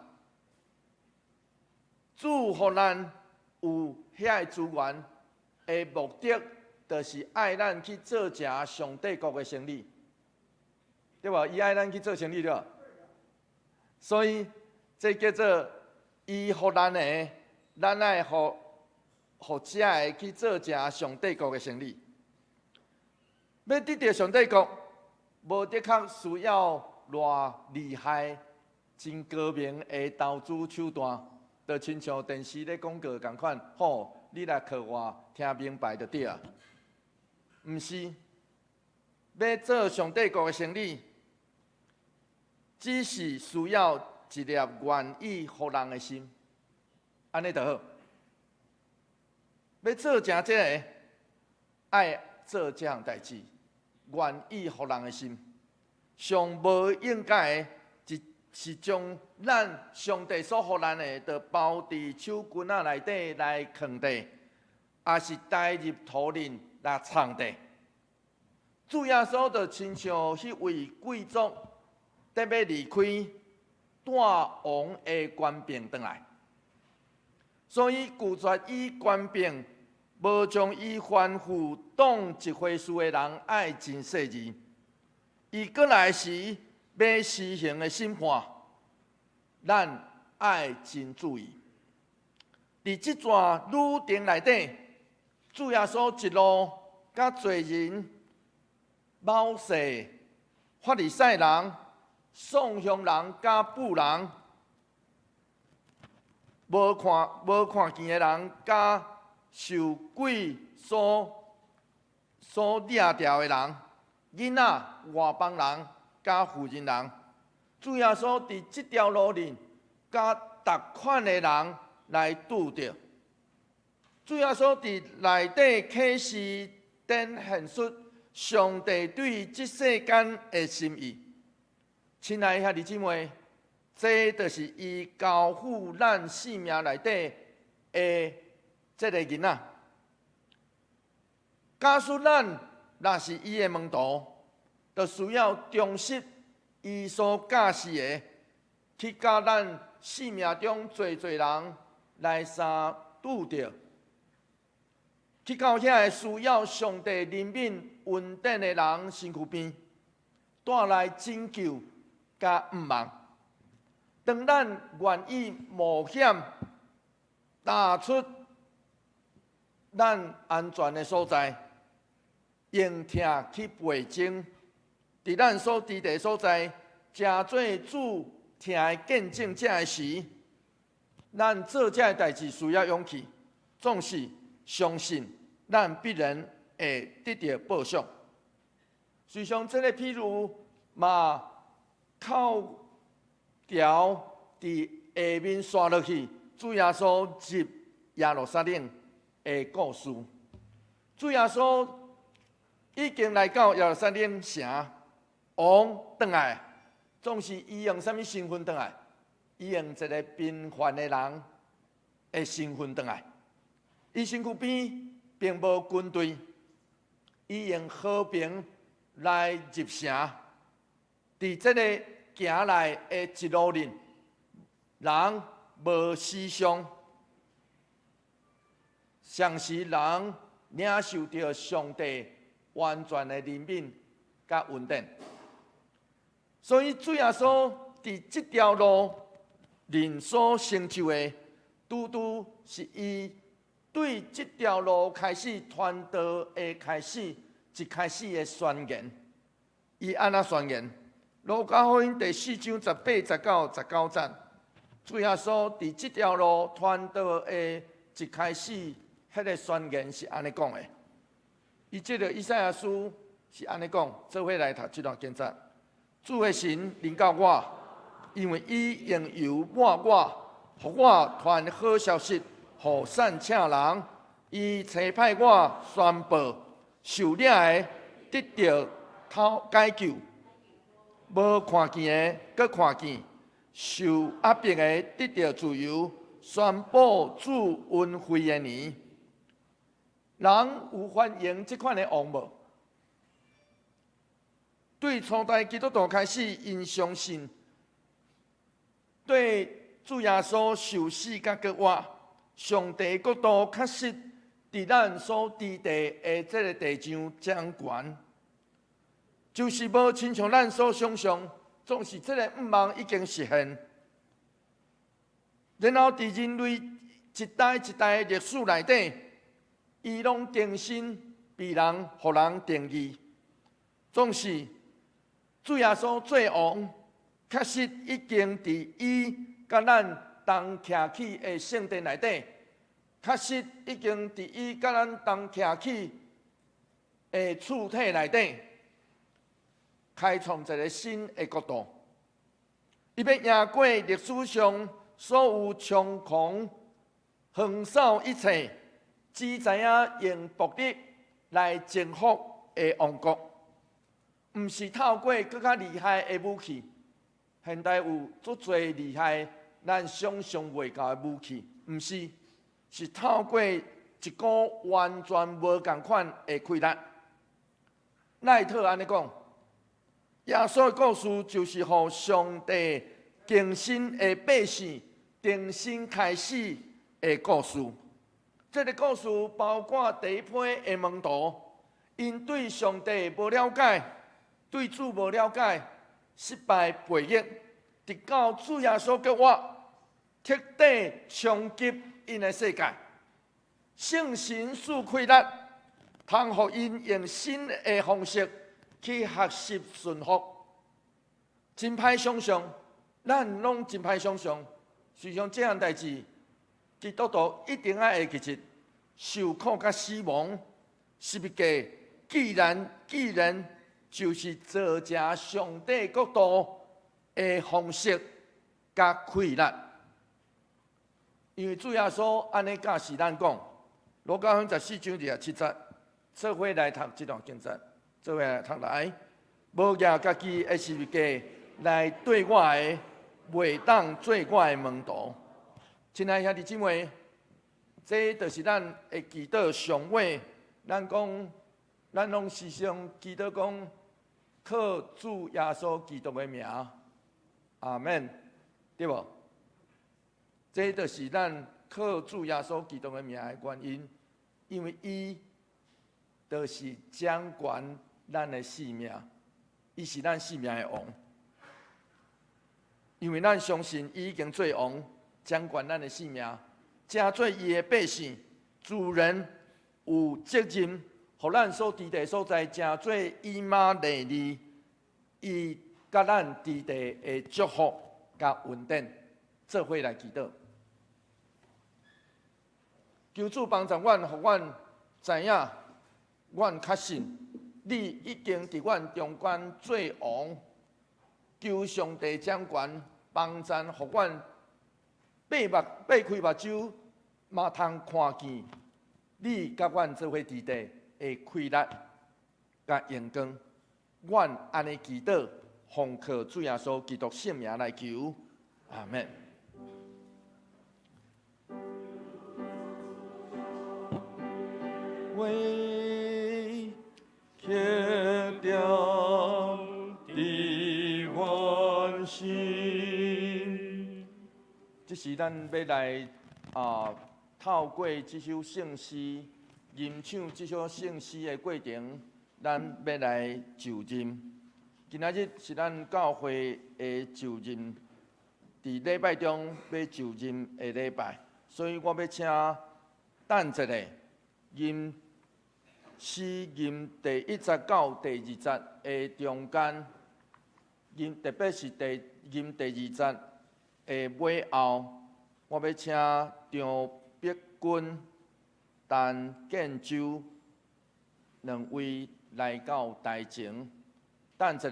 主予咱有遐个資源的目的，就是愛咱去做成上帝國的生意，對無？伊愛咱去做生意對無？所以這叫做伊予咱的，咱愛予遮个去做成上帝國的生意。欲得著上帝國，無的確需要偌厲害、真高明的投資手段。就親像電視咧廣告仝款，吼，你來靠我聽明白就對啊。毋是，欲做上帝國的生意，只是需要一粒願意予人的心，按呢就好。欲做成這个，愛做這項代誌，願意予人的心，上無應該的，是將咱上帝所予咱的，就包佇手巾仔內底來囥著，抑是代入塗裡來藏著。主耶穌就親像彼位貴族，欲離開，帶王的權柄轉來，所以拒絕以權柄，無將伊吩咐當一回事的人愛真細膩。伊閣來時欲施行的審判，咱愛真注意。佇這段旅程內底，主耶穌一路佮罪人、謀士、法利賽人、送香人、佮婦人、無看見的人，佮受鬼所掠著的人、囡仔、外邦人、佮婦人人，主耶穌佇這條路裡，佮逐款的人來拄著。主耶穌佇內底啟示展現出上帝對這世間的心意。親愛兄弟姊妹，這就是伊交付咱性命內底的這个囡仔。假使咱若是伊的門徒，就需要忠實伊所教示的，去佮咱生命中濟濟人來相拄著，去到遐个需要上帝憐憫恩典的人身軀邊，帶來拯救佮向望。當咱願意冒險踏出咱安全的所在，用疼去背經，佇咱所佇的所在，成做主疼的見證者的時，咱做這个代誌需要勇氣，總是相信咱必然會得著報賞。事實上，這个譬喻嘛，扣牢佇下面紲落去，主耶穌入耶路撒冷的故事。主耶穌已經來到耶路撒冷城，王轉來，總是伊用啥物身份轉來？伊用一个貧乏的人的身份轉來。伊身軀邊並無軍隊，伊用和平來入城。佇這个行來的一路裡，人無死傷，同時人領受著上帝完全的憐憫佮恩典。所以主耶穌佇這條路裡所成就的，拄拄是伊對這條路開始傳道的開始，一開始的宣言。伊按怎宣言？路加福音第四章18、19、19節，主耶穌佇這條路傳道的一開始，彼个宣言是按呢講的。伊這个以賽亞書是按呢講，做伙來讀這段經節。主的神臨到我，因為伊用油抹我，予我傳好消息，予散赤人。伊差派我宣布受掠的得著脫解救，無看見的閣看見，受壓迫的得著自由，宣布主恩惠的年。人有歡迎這款的王無？對初代基督徒開始，𪜶相信對主耶穌受死佮復活，上帝國度確實佇咱所佇地的這个地上掌權，就是無親像咱所想象，總是這个願望已經實現。然後佇人類一代一代的歷史內底，伊攏重新被人予人定義，總是主耶穌做王，確實已經佇伊佮咱同徛起的聖殿內底，確實已經佇伊佮咱同徛起的厝體內底，開創一个新的國度。伊欲贏過歷史上所有猖狂、橫掃一切，只知影用暴力來征服的王國，毋是透過閣較厲害的武器。現代有足濟厲害，咱想象袂到的武器，毋是，是透過一股完全無仝款的氣力。奈特按呢講，耶穌的故事就是予上帝更新的百姓重新開始的故事。這个故事包括第一批的門徒，𪜶對上帝無了解，對主無了解，失敗背逆，直到主耶穌復活，徹底衝擊𪜶的世界。聖神賜氣力，通予𪜶用新的方式去學習順服。真歹想象，咱攏真歹想象。實際上，這項代誌，基督徒一定愛會記得，受苦佮死亡，十字架，既然就是造成上帝國度的方式佮氣力。因為主耶穌按呢教示咱講，路加福音14章27節，做伙來讀這段經節，做伙來讀來，無舉家己的十字架來對我的，袂當做我的門徒。親愛兄弟姊妹，這就是咱的祈禱上尾，咱講，咱攏時常祈禱講，靠主耶穌基督的名，阿們，對無？這就是咱靠主耶穌基督的名的原因，因為伊就是掌權咱的性命，伊是咱性命的王。因為咱相信伊已經做王，掌管咱的性命，成做伊的百姓，自然有責任，予咱所佇的所在，成做以馬內利，伊佮咱佇地的祝福佮恩典，做伙來祈禱。求主幫助阮，予阮知影，阮確信你已經佇阮中間做王。求上帝掌權，幫贊，予阮擘開目睭，嘛通看見你佮阮做伙佇地的氣力佮榮光。阮按呢祈禱，奉靠主耶穌基督聖名來求，阿們。為天地萬心。這是咱欲來啊，透過這首聖詩，吟唱這首聖詩的過程，咱欲來就認。今仔日是咱教會的就認，佇禮拜中欲就認的禮拜，所以我欲請等一下吟詩吟第一節到第二節的中間，吟特別是第吟第二節的尾後，我欲請張碧君、陳建州兩位來到台前。等一下，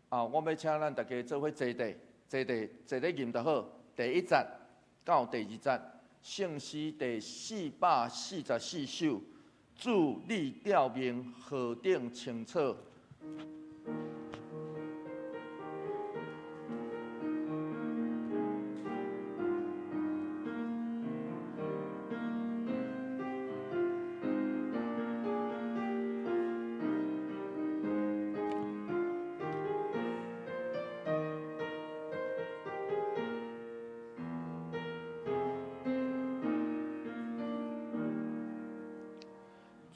啊，我欲請咱大家做伙坐地，坐地，坐咧吟就好。第一節到第二節，聖詩第444首，主你召命何等清楚。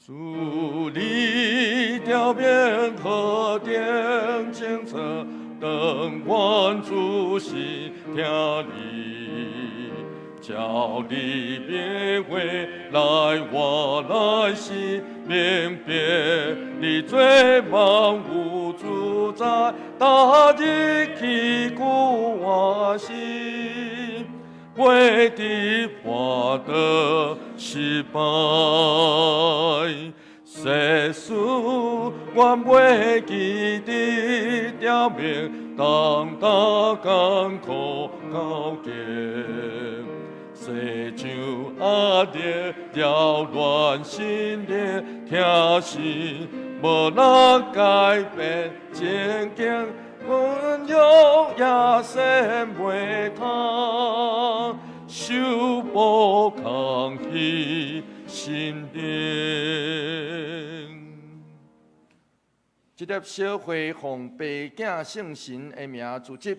主你召命何等清楚，當阮仔細聽你，叫你變話來活來死，明辨你做萬物主宰，大日去顧我心，袂得跋倒失敗。世事阮袂記得召命，當擔艱苦考驗，世上壓力擾亂心靈，疼惜無能改變情景，阮用也生袂通，受苦空虛心靈。這粒小會奉爸囝聖神的名組織，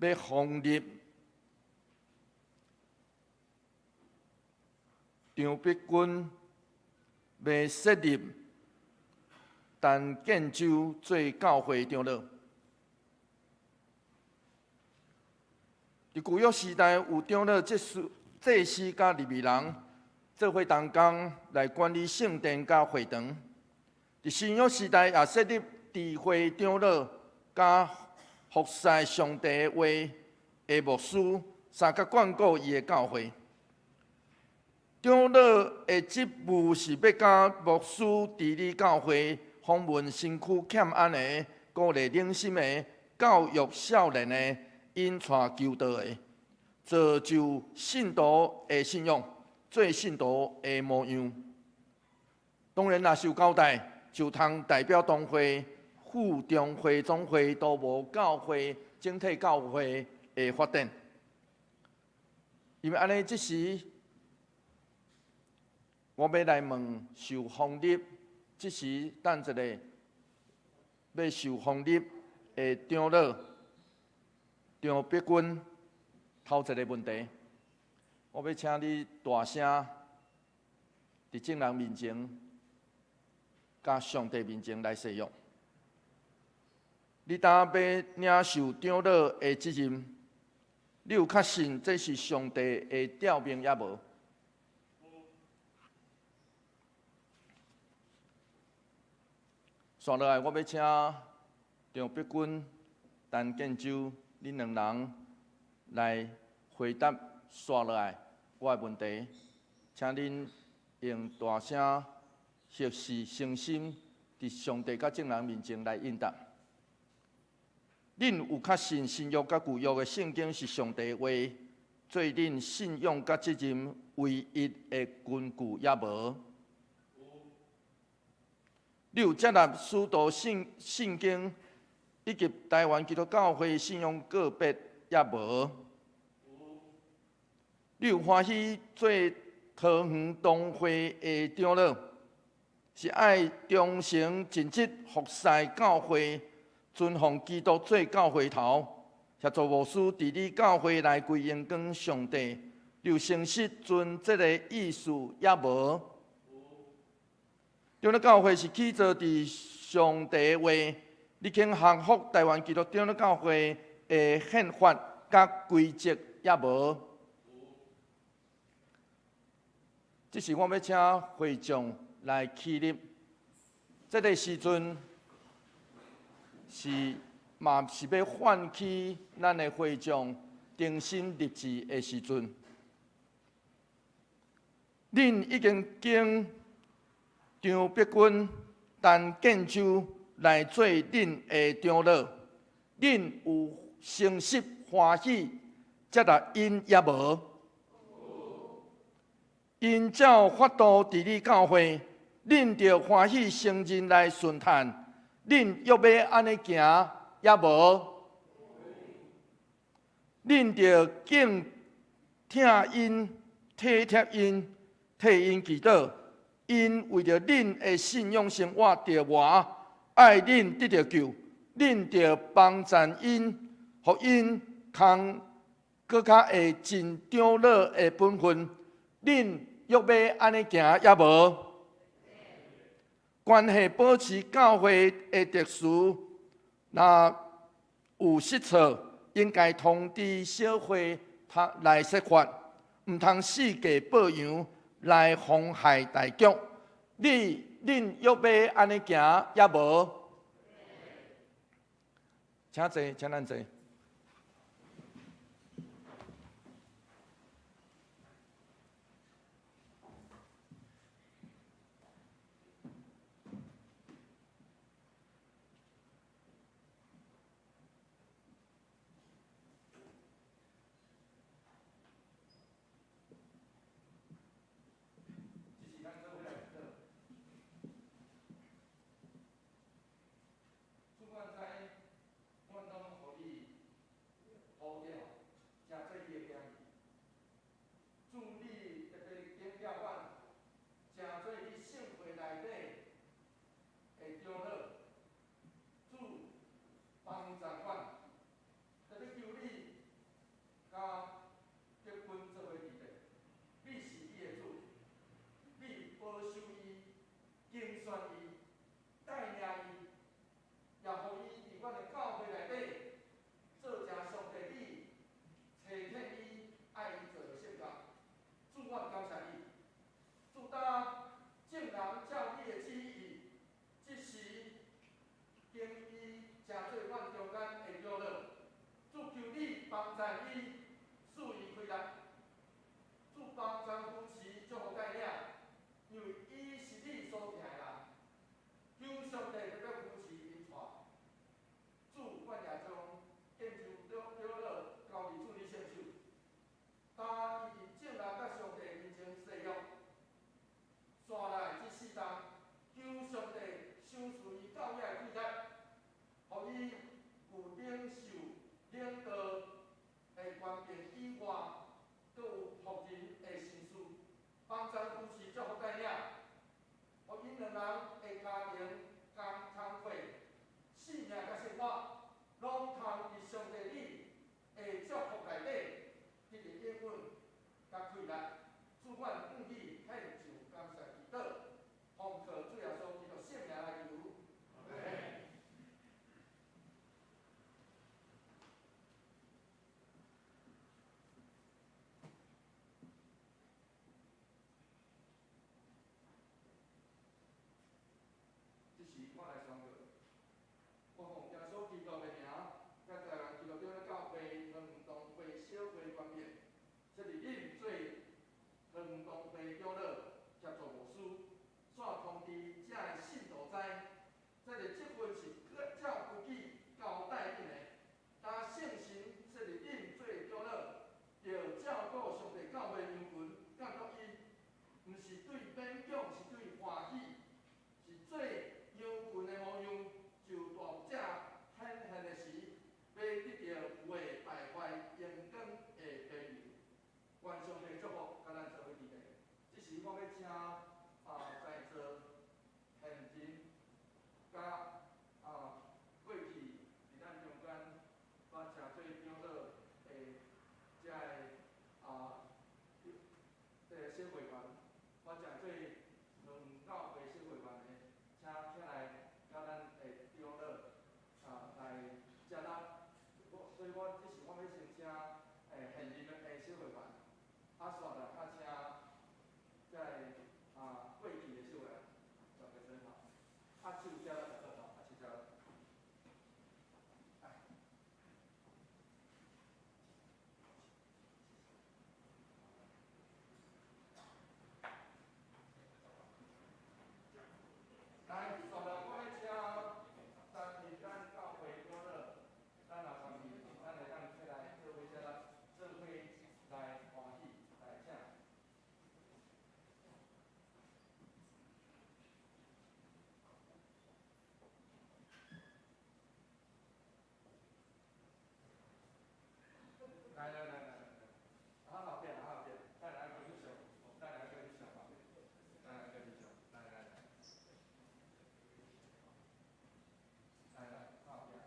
欲封立張碧君，欲設立陳建州做教會長老。佇舊約時代，有長老、祭司、祭司佮利未人做伙同工來管理聖殿佮會堂。佇新約時代，也設立智慧長老佮服侍上帝的話的牧師，相佮管顧伊的教會。長老的職務是欲佮牧師治理教會，訪問身軀欠安的，鼓勵靈心的，教育少年的，引帶求道的，造就信徒的信仰，做信徒的模樣。當然，若受交代，就通代表同會副中會、總會都無教會整體教會的發展。因為按呢，這時我欲來問受封立，這時等一下欲受封立的長老張碧君頭一个問題，我欲請你大聲佇眾人面前，佮上帝面前來誓約。你當欲領受長老的職任，你有確信這是上帝的召命抑無？紲落來，我欲請張碧君、陳建州，恁兩人來回答紲落來我的問題，請恁用大聲、核實、誠心，佇上帝佮眾人面前來應答。恁有確信新約佮舊約的聖經是上帝的話，做恁信仰佮責任唯一的根據抑無？你有接納使徒信經以及台灣基督教會信仰告白抑無？你有歡喜做桃園堂會的長老，是愛忠誠盡職服侍教會，尊奉基督做教會頭，協助牧師治理教會來歸榮光上帝。你有誠實盡這个意思抑無？長老教會是起造佇上帝的話，你肯降服台灣基督長老教會的憲法佮規則抑無？這是我欲請會眾來起立，這个時陣是嘛是欲喚起咱的會眾重新立志的時陣。恁已經經張碧君、陳建州來做恁的長老，恁有誠實歡喜接納𪜶抑無？𪜶照法度治理教會，恁著歡喜承認來順趁，恁欲欲按呢行抑無？恁著敬疼𪜶、體貼𪜶、替𪜶祈禱，𪜶為著恁的信仰生活著磨，愛恁得著救，恁著幫贊𪜶，予𪜶扛閣較會盡長老的本分，恁欲欲按呢行抑無？關係保持教會的秩序，若有失錯，應該通知小會來說法，毋通四界報揚來妨害大局。恁欲欲按呢行抑無？請坐，請咱坐。時我欲請在座現任佮過去佇咱中間捌誠濟長老的遮個這个小會員，捌誠濟兩教會小會員的，請起來佮咱的長老來接納。所以我這時我欲先請現任的小會員，紲來請這个過去的小會員，轉個身吼，手接了就好，手接了。來，紲來我欲請擔任咱教會長老，咱若願意，咱會當起來做伙接納，做伙來歡喜，來請。來來來來來，後壁後壁，再來一個翕相，再來一個翕相，再來一個翕相，來來來，來來後壁。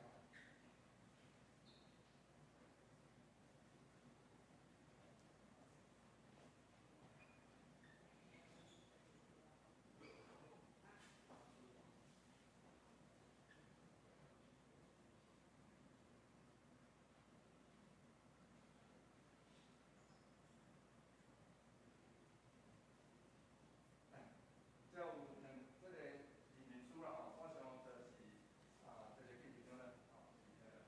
這有兩這个移民書啦吼，我想就是這個記錄中咧，吼，是那個。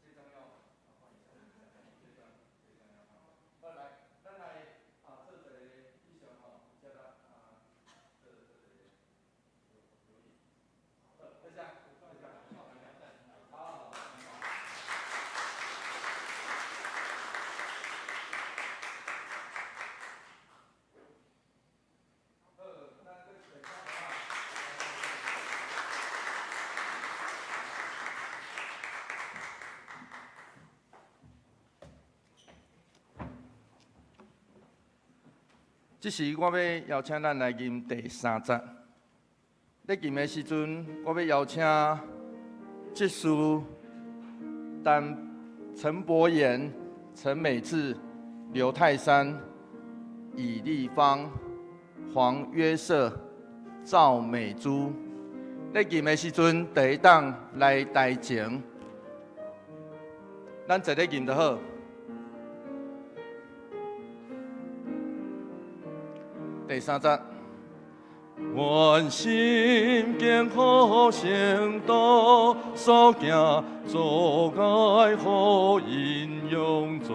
這張要換一下，這張這張要換。好，來，咱來做一个翕相吼，接來做做一个留影。好，多謝，多謝，好，好。好，咱閣一個這時我欲邀請咱來吟第三節。咧吟的時陣，我欲邀請執事陳伯言、陳美智、劉泰山、以立芳、黃約瑟、趙美珠。咧吟的時陣，會當來台前，咱坐咧吟就好。第三節。願心堅苦聖道所行，阻礙福音永在。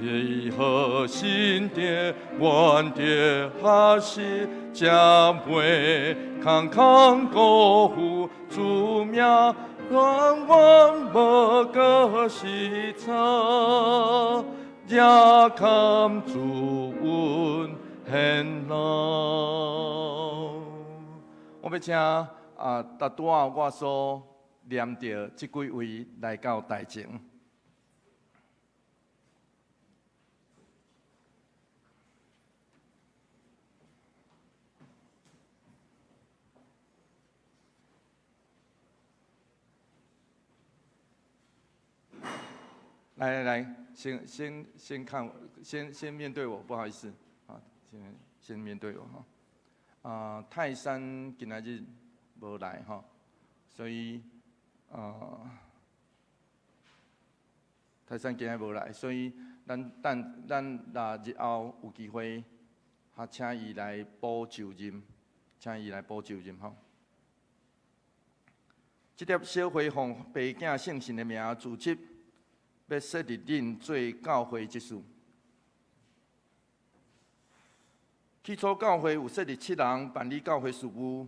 耶和心殿，願得學習，才袂空空辜負主名，永遠無過失錯，也堪主恩顯老。我欲請拄拄仔我所念著這幾位來到台前。來來來，先先先看，先先面對我，不好意思，先先面對我哈。泰山今仔日無來吼，所以泰山今仔無來，所以咱等咱若日後有機會，請伊來補就任，請伊來補就任吼。這粒小花奉爸囝聖神的名組織，欲設立恁做教會執事。起初教會有設立七人辦理教會事務，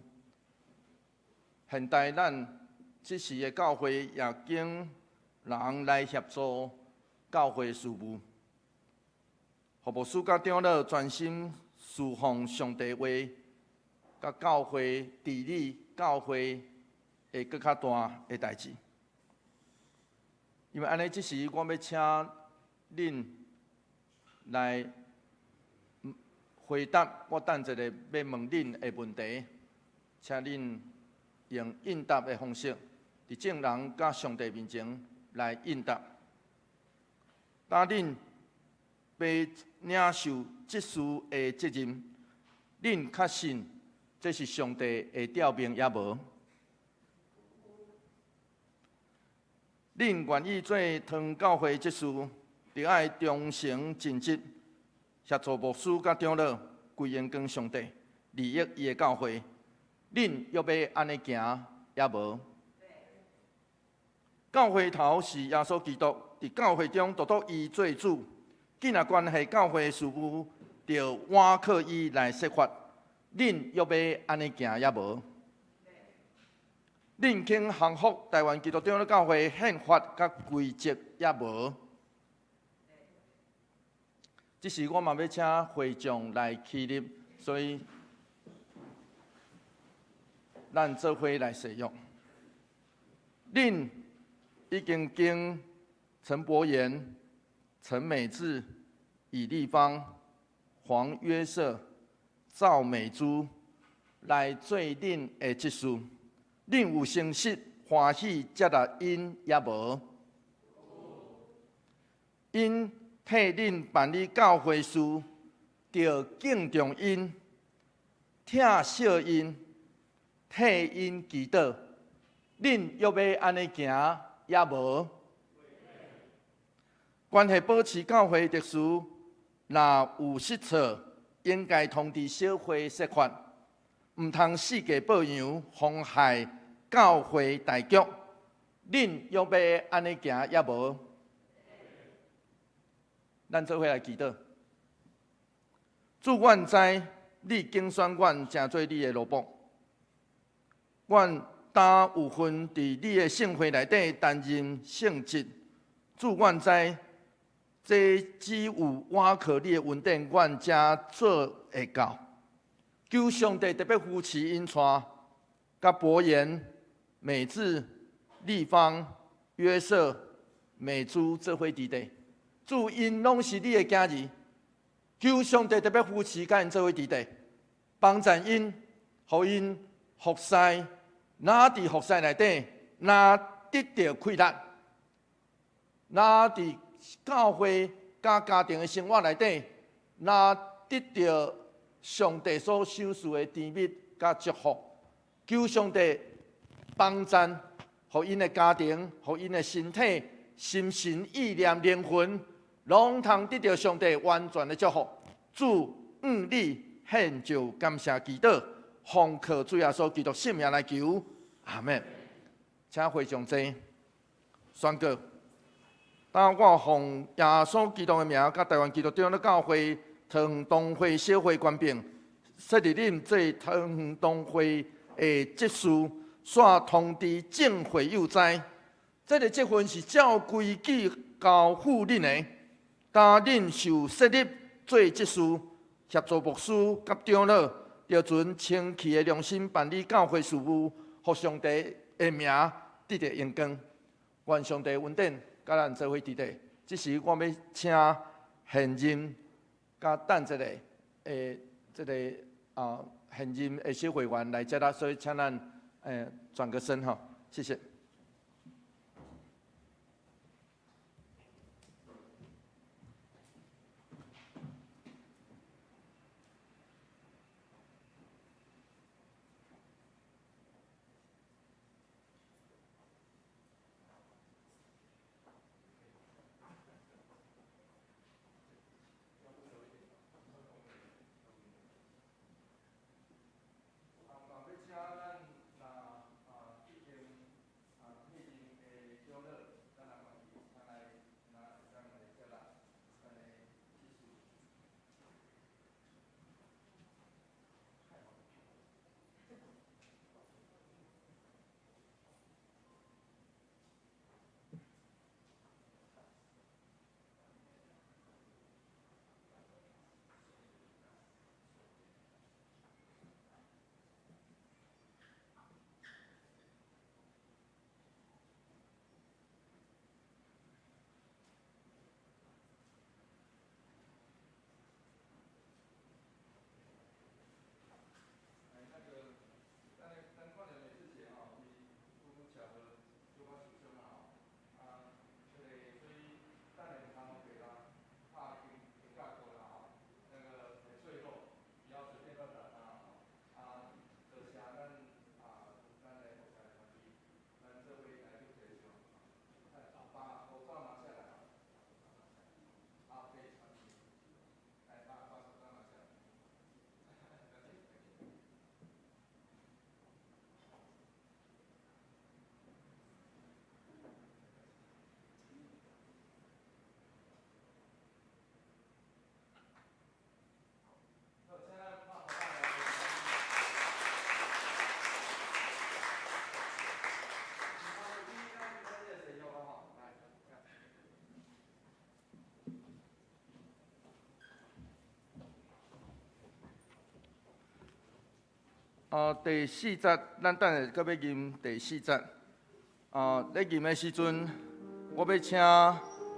現代咱這時的教會也經人來協助教會事務。予牧師佮長老專心侍奉上帝話，佮教會治理教會會閣較大的代誌。因為按呢，這時我欲請恁來回答我等一下欲問恁的問題，請恁用應答的方式，佇眾人佮上帝面前來應答。當恁欲領受執事的責任，恁確信這是上帝的召命抑無？恁願意做堂教會執事，著愛忠誠盡職，協助牧師佮長老，歸榮光上帝，利益伊的教會。恁欲欲按呢行抑無？教會頭是耶穌基督，佇教會中獨獨伊做主。既若關係教會事務，著倚靠伊來設法。恁欲欲按呢行抑無？恁肯降服台灣基督長老教會憲法佮規則抑無？這時我嘛欲請會長來起立，所以咱做伙來誓約。恁已經經陳柏言、陳美智、以立方、黃約瑟、趙美珠來做恁的執事，恁有誠實歡喜接納𪜶抑無？𪜶替恁辦理教會事，著敬重𪜶、疼惜𪜶、替𪜶祈禱。恁欲欲按呢行抑無？關係保持教會秩序，若有失措，應該通知小會說法，毋通四界報揚，妨害教會大局。恁欲欲按呢行抑無？咱做伙來祈禱。主，阮知你揀選阮，成做你的奴僕。阮擔有份佇你的聖會內底擔任聖職。主，阮知這只有倚靠你的恩典，阮才做會到。求上帝特別扶持𪜶帶，佮柏言、美智、立方、約瑟、美珠做伙佇佇。主，𪜶攏是你的囝兒，求上帝特別扶持，佮𪜶做伙佇佇，幫贊𪜶，予𪜶服侍，若佇服侍內底，若得著氣力，若佇教會佮家庭的生活內底，若得著上帝所賞賜的甜蜜佮祝福，求上帝幫贊，予𪜶的家庭，予𪜶的身體、心神、意念、靈魂，攏通得著上帝完全的祝福。主，向你獻上感謝祈禱，奉靠主耶穌基督聖名來求，阿們。請會眾坐，宣告。當我奉耶穌基督的名，佮台灣基督長老教會桃園堂會小會權柄，設立恁做桃園堂會的執事，煞通知眾會友知，這个職分是照規矩交付恁的。當恁受設立做執事，協助牧師佮長老，著存清氣的良心辦理教會事務，予上帝的名得著榮光。願上帝恩典佮咱做伙佇佇。這時我欲請現任佮等一下的這个現任的小會員來接啦，所以請咱轉個身吼，謝謝。啊，第四節，咱等下閣欲吟第四節。啊，咧吟的時陣，我欲請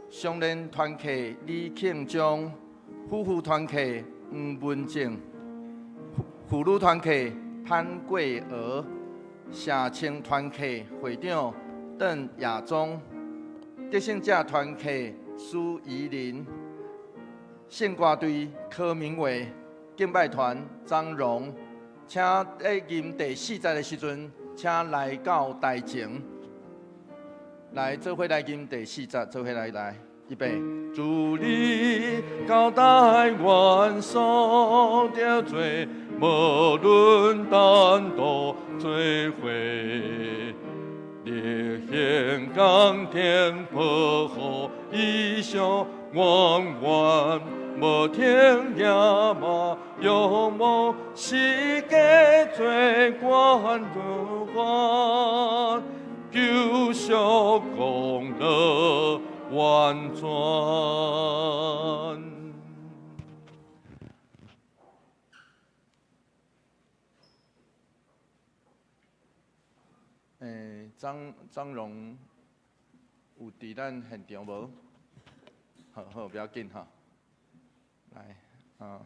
雙連團契李慶忠、夫婦團契黃文靜、婦女團契潘桂娥、社青團契會長鄧亞忠、得勝者團契蘇怡林、聖歌隊柯明偉、敬拜團張榮。請咧吟第四節的時陣，請來到台前，來做伙來吟第四節，做伙來來，預備。主你交代阮所得罪，無論單獨做伙，力行剛天保護以上，永遠無停也嘛，勇往世界做關如還，救贖功勞完全。欸，張張榮有佇咱現場無？好好，不要緊哈。來，啊，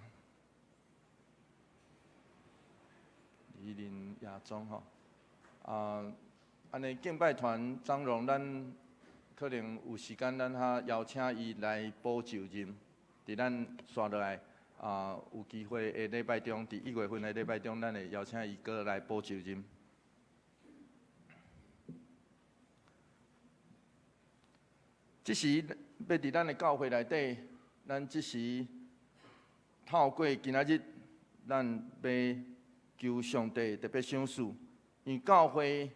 李林亞忠吼，啊，按呢敬拜團張榮，咱可能有時間，咱較邀請伊來補就任，佇咱紲落來，啊，有機會的禮拜中，佇一月份的禮拜中，咱會邀請伊閣來補就任。這時欲佇咱的教會內底，咱這時透過今仔日，咱欲求上帝特別賞賜，因為教會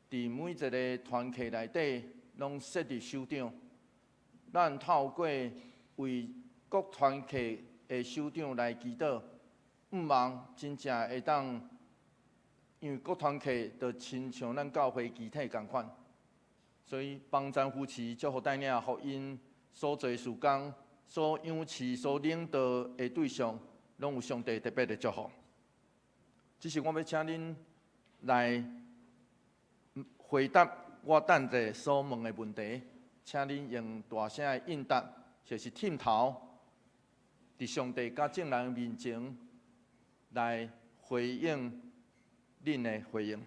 佇每一个團契內底攏設立首長，咱透過為各團契的首長來祈禱，向望真正會當，因為各團契就親像咱教會肢體仝款。所以幫贊扶持、祝福帶領、予𪜶所做事工、所仰視、所領導的對象，攏有上帝特別的祝福。只是我欲請恁來回答我等下所問的問題，請恁用大聲的應答，就是點頭，佇上帝佮眾人面前來回應恁的回應。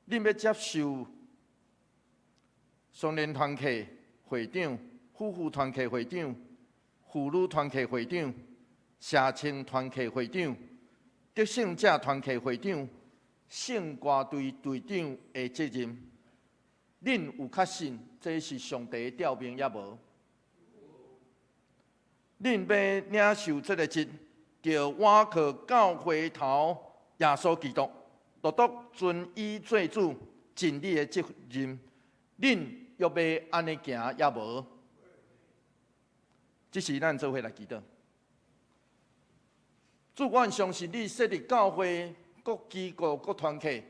恁欲接受雙連團契會長、夫婦團契會長、婦女團契會長、社青團契會長、得勝者團契會長、聖歌隊隊長的責任，恁有確信這是上帝的召命抑無？恁欲領受這个職，著倚靠教會頭耶穌基督，獨獨尊伊做主，盡你的責任。恁欲欲按呢行抑無？這時咱做伙來祈禱。主，阮相信你設立教會各機構、各團體，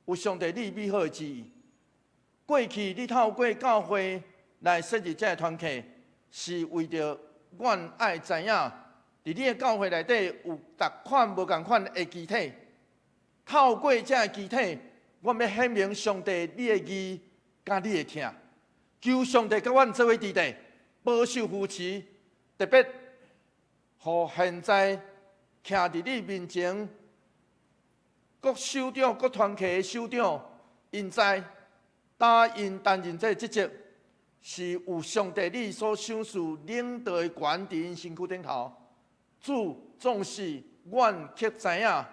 有上帝你美好的旨意。過去你透過教會來設立這个團體，是為著阮愛知影，佇你的教會內底有逐款無仝款的肢體。透過這个肢體，阮欲顯明上帝你的義佮你的疼，求上帝佮阮做伙佇地，保守扶持，特別予現在徛佇你面前各首長、各團契的首長，𪜶知答應擔任這个職責，是有上帝你所賞賜領導的權佇𪜶身軀頂頭。主，縱使阮卻知影，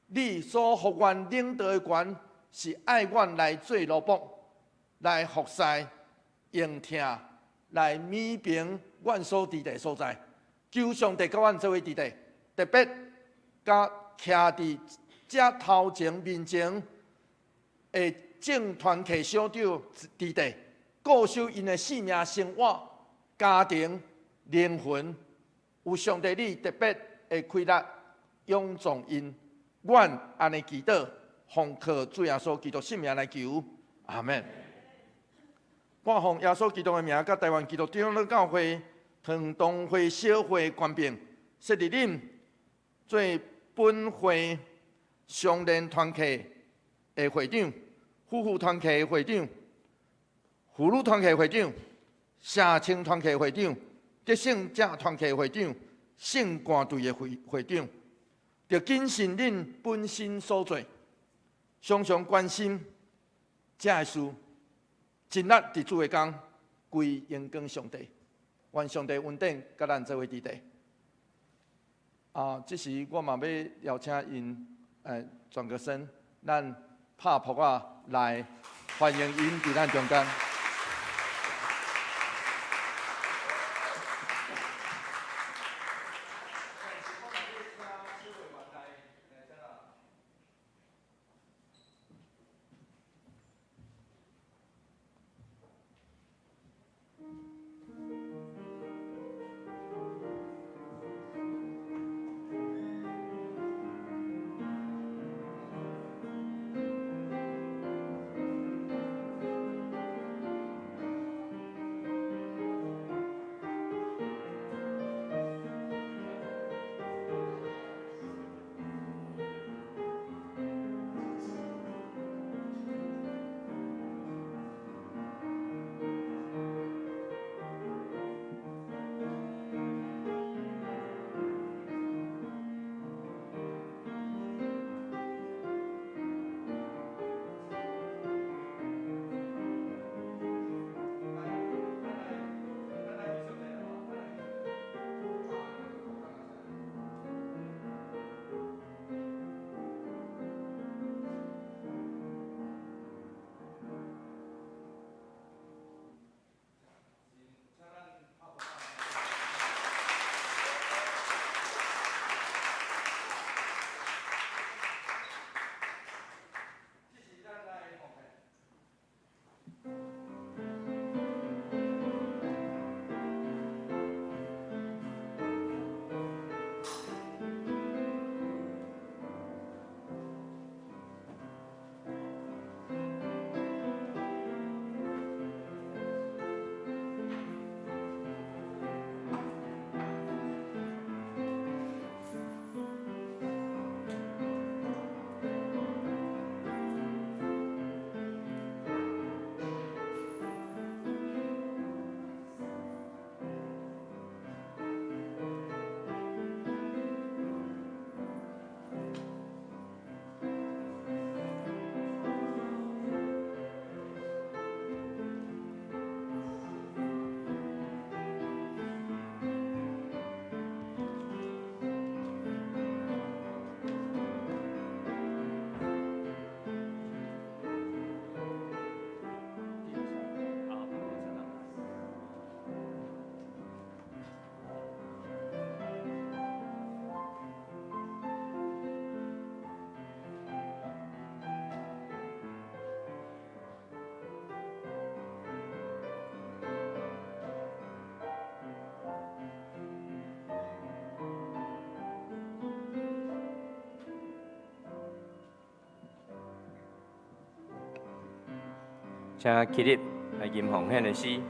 你所予阮領導的權是愛阮來做奴僕，來服侍、用疼來彌平阮所佇的所在。求上帝佮阮做伙佇地，特別佮徛佇這頭前面前的眾團契小長佇地，固守𪜶的性命、生活、家庭、靈魂，有上帝你特別的開力勇壯𪜶。阮按呢祈禱，奉靠主耶穌基督聖名來求，阿們。我奉耶穌基督的名，佮台灣基督長老教會傳道會小會權柄，設立恁做本會相連團契的會長、夫婦團契的會長、婦女團契會長、社青團契會長、得勝者團契會長、聖歌隊的會長，著謹慎恁本身所做，常常關心這个事，盡力佇主的工，歸榮光上帝。願上帝恩典佮咱做伙佇底。啊，這時我嘛欲邀請𪜶轉個身，咱拍噗仔來歡迎𪜶佇咱中間。請起立來吟奉獻的詩。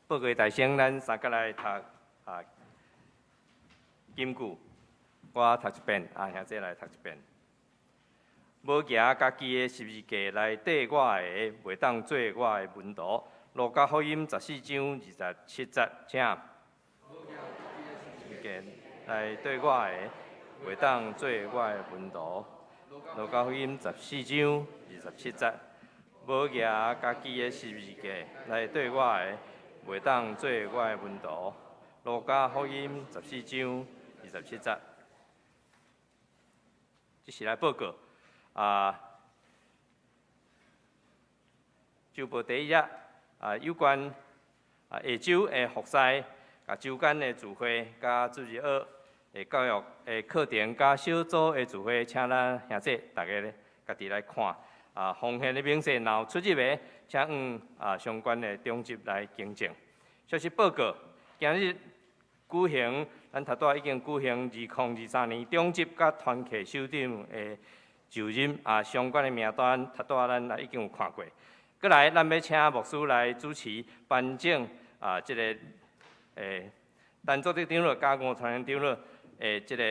報告大聲，咱三個來讀啊金句，我讀一遍，啊兄弟來讀一遍。無舉家己的十字架來綴我的，袂當做我的門徒。路加福音14章27節，請。無舉家己的十字架來綴我的，袂當做我的門徒。路加福音14章27節，無舉家己的十字架來綴我的，袂當做我的門徒。路加福音14章27節。這是來報告啊，週報第一頁啊，有關啊下晝的服侍、啊週間的聚會、佮主日學的教育的課程、佮小組的聚會，請咱兄弟逐家咧家己來看。啊，奉獻的明細若有出入的，請向啊相關的長執來更正。消息報告，今日舉行，咱頭拄仔已經舉行2023年長執佮團契首長的就任啊，相關的名單頭拄仔咱已經有看過。閣來，咱欲請牧師來主持頒獎啊，這個陳祖德長老佮吳傳長老的這個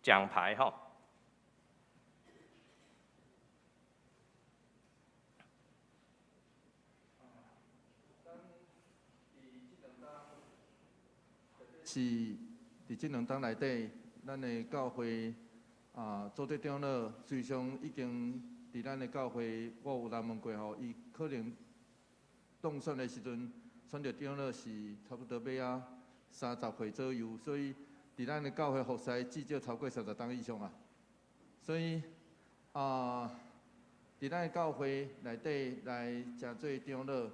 獎牌吼。是佇這兩冬內底，咱的教會啊，祖德長老隨常已經佇咱的教會，我有來問過吼，伊可能當選的時陣，選著長老是差不多欲啊30歲左右，所以佇咱的教會服侍至少超過30冬以上啊。所以啊，佇咱的教會內底來誠做長老，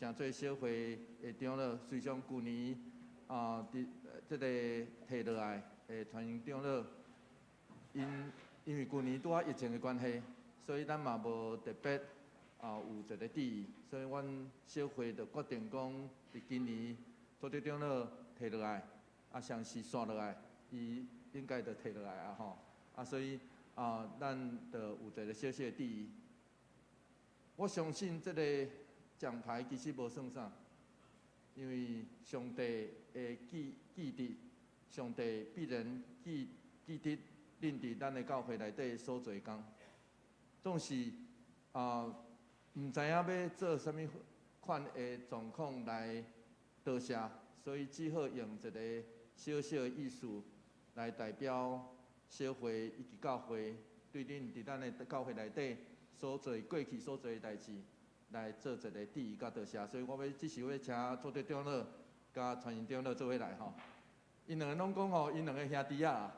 誠做小會的長老，隨常舊年啊，佇這个提落來的傳承長老，𪜶因為舊年拄仔疫情的關係，所以咱嘛無特別啊有一個致意，所以阮小會就決定講，佇今年祖德長老提落來，啊，上是紲落來，伊應該就提落來啊吼，啊，所以啊，咱就有一個小小的致意。我相信這个獎牌其實無算啥，因為上帝會記記得，上帝必然記記得恁佇咱的教會內底所做的工，總是啊，毋知影欲做啥物款的狀況來多謝，所以只好用一個小小的意思來代表小會以及教會對恁佇咱的教會內底所做過去所做的代誌，來做一個致意佮多謝。所以我欲這時欲請祖德長老佮傳承長老做伙來吼。𪜶兩个攏講吼，𪜶兩个兄弟仔，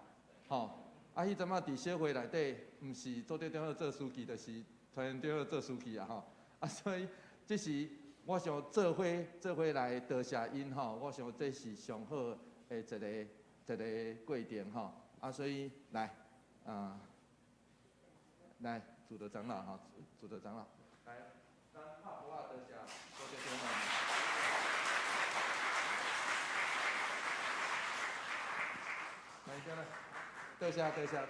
吼，啊，彼陣仔佇小會內底，毋是祖德長老做司機，就是傳承長老做司機啊吼。啊，所以這時我想做伙做伙來多謝𪜶吼，我想這是上好的一个一个過程吼。啊，所以來，啊，來，祖德長老吼，祖德長老，來，咱拍鼓仔多謝祖德長老。來，來，多謝多謝多謝。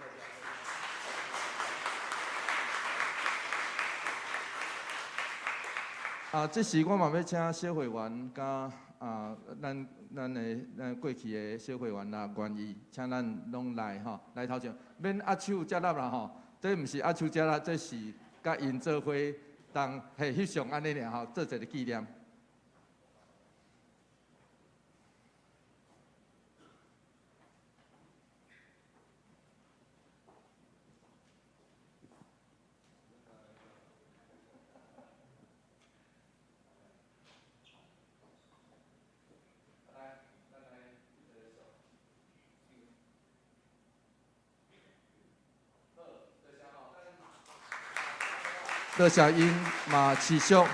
啊，這時我嘛欲請小會員佮啊，咱咱的咱過去的小會員若願意，請咱攏來吼，來頭前，免握手接納啦吼，這毋是握手接納，這是佮𪜶做伙當彼翕相按呢爾吼，做一个紀念。多謝𪜶嘛持續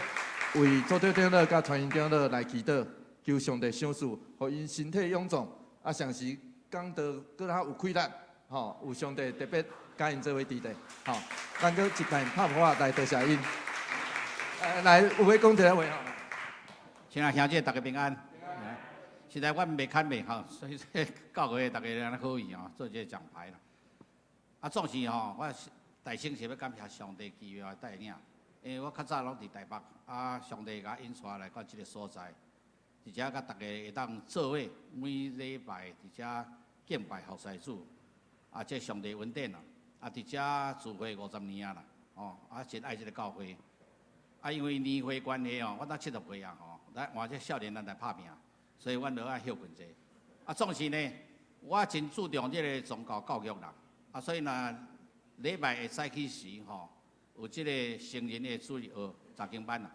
為祖德長老佮傳承長老來祈禱，求上帝賞賜，予𪜶身體勇壯，啊，同時講道閣較有氣力，吼，有上帝特別佮𪜶做伙佇咧，吼，咱閣一擺拍鼓仔來多謝𪜶。來，有欲講一个話吼。親愛兄弟，大家平安。實在阮袂堪袂吼，所以說教會大家按呢好意吼，做這个獎牌啦。啊，總是吼，我大先是欲感謝上帝奇妙的帶領，因為我較早攏佇台北，啊，上帝共我引帶來到這个所在，佇遮佮大家會當做伙，每禮拜佇遮敬拜服侍主，啊，這上帝恩典啊，啊，佇遮聚會50年啊啦，哦，啊，真愛這个教會，啊，因為年歲關係哦，我才70歲啊，吼，來換這少年人來拍拚，所以阮著愛歇睏者，啊，總是呢，我真注重這个宗教教育啦，啊，所以若禮拜的早起時吼，有這个成人的主日學查經班啦，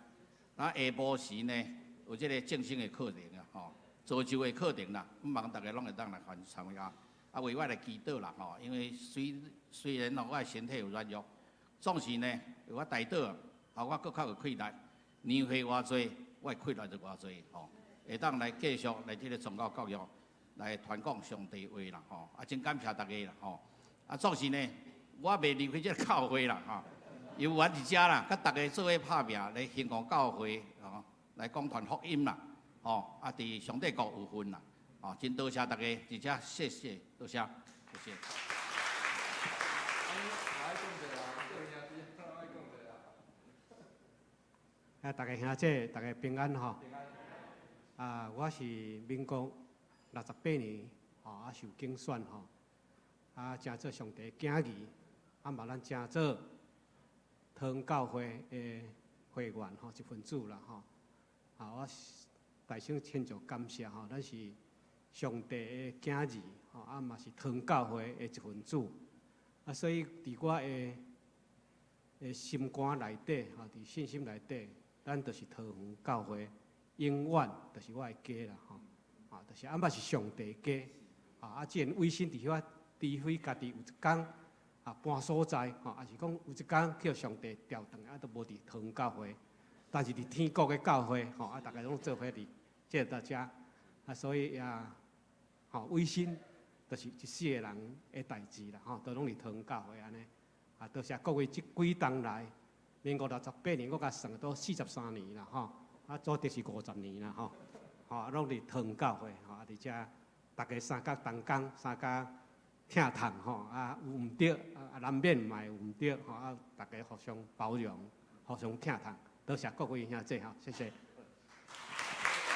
啊，下晡時呢，有這個正生的課程啊，吼，造就的課程啦，希望逐家攏會當來參加。啊，為我來祈禱啦，吼，因為雖然哦，我的身體有軟弱，總是呢，我代禱，啊，我閣較有氣力。年歲偌濟，我的氣力就偌濟，吼，會當來繼續來這個宗教教育，來傳講上帝話啦，吼，啊，真感謝大家啦，吼，啊，總是呢，我袂離開這個教會啦，吼，猶原佇遮啦，佮逐家做伙拍拚來興旺教會，吼，來講傳福音啦，吼，啊，佇上帝國有份啦，吼，真多謝大家，佇遮謝謝，多謝，謝謝。啊，逐家兄姐，逐家平安吼。啊，我是民國68年吼，啊受揀選吼，啊，成做上帝囝兒，啊嘛咱成做桃園教會的會員吼，一份子啦吼。啊，我大聲親像感謝吼，咱是上帝的囝兒吼，啊嘛是桃園教會的一份子。啊，所以佇我的心肝內底吼，佇信心內底，咱就是桃園教會，永遠就是我的家啦吼。啊，就是啊嘛是上帝家。啊，既然委身佇遐，除非家己有一工啊搬所在吼，抑是講有一工去予上帝調轉來，啊，都無佇桃園教會，但是佇天國的教會吼，啊，逐家攏做伙佇這個遮，啊，所以也吼委身，就是一世的人的代誌啦吼，都攏佇桃園教會按呢。啊，多謝各位這幾冬來，民國68年，我共算都43年啦吼，啊，組織是50年啦吼，吼，啊，攏佇桃園教會吼，啊，佇遮逐家相佮同工，相佮疼痛吼，啊，有毋對，啊，難免嘛會有毋對吼，啊，逐家互相包容，互相疼痛，多謝各位兄弟吼，謝謝。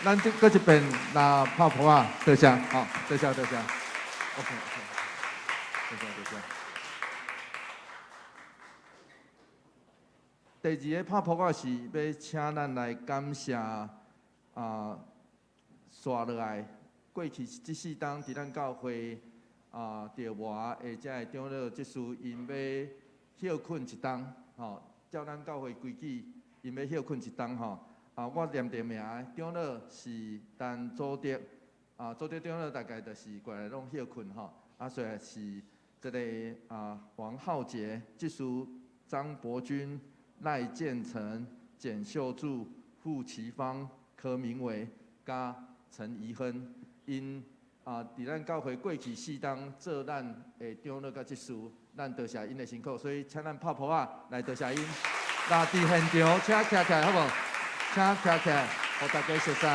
咱這閣一遍來拍噗仔，多謝，好，多謝多謝。OK OK，多謝多謝。第二個拍噗仔是欲請咱來感謝啊，紲落來過去這四冬佇咱教會啊，著活的這个長老執事，𪜶欲歇睏一冬，吼，照咱教會規矩，𪜶欲歇睏一冬吼。啊，我念著名的長老是陳祖德，啊，祖德長老大概就是過來攏歇睏吼。啊，所以是這个啊，黃浩傑執事張伯君、賴建成、簡秀柱、傅其芳、柯明偉、佮陳怡亨，𪜶啊，佇咱教會過去四冬做咱的長老佮執事，咱多謝𪜶的辛苦，所以請咱拍噗仔來多謝𪜶。那佇現場，請徛起來好無？請徛起來，予大家熟似，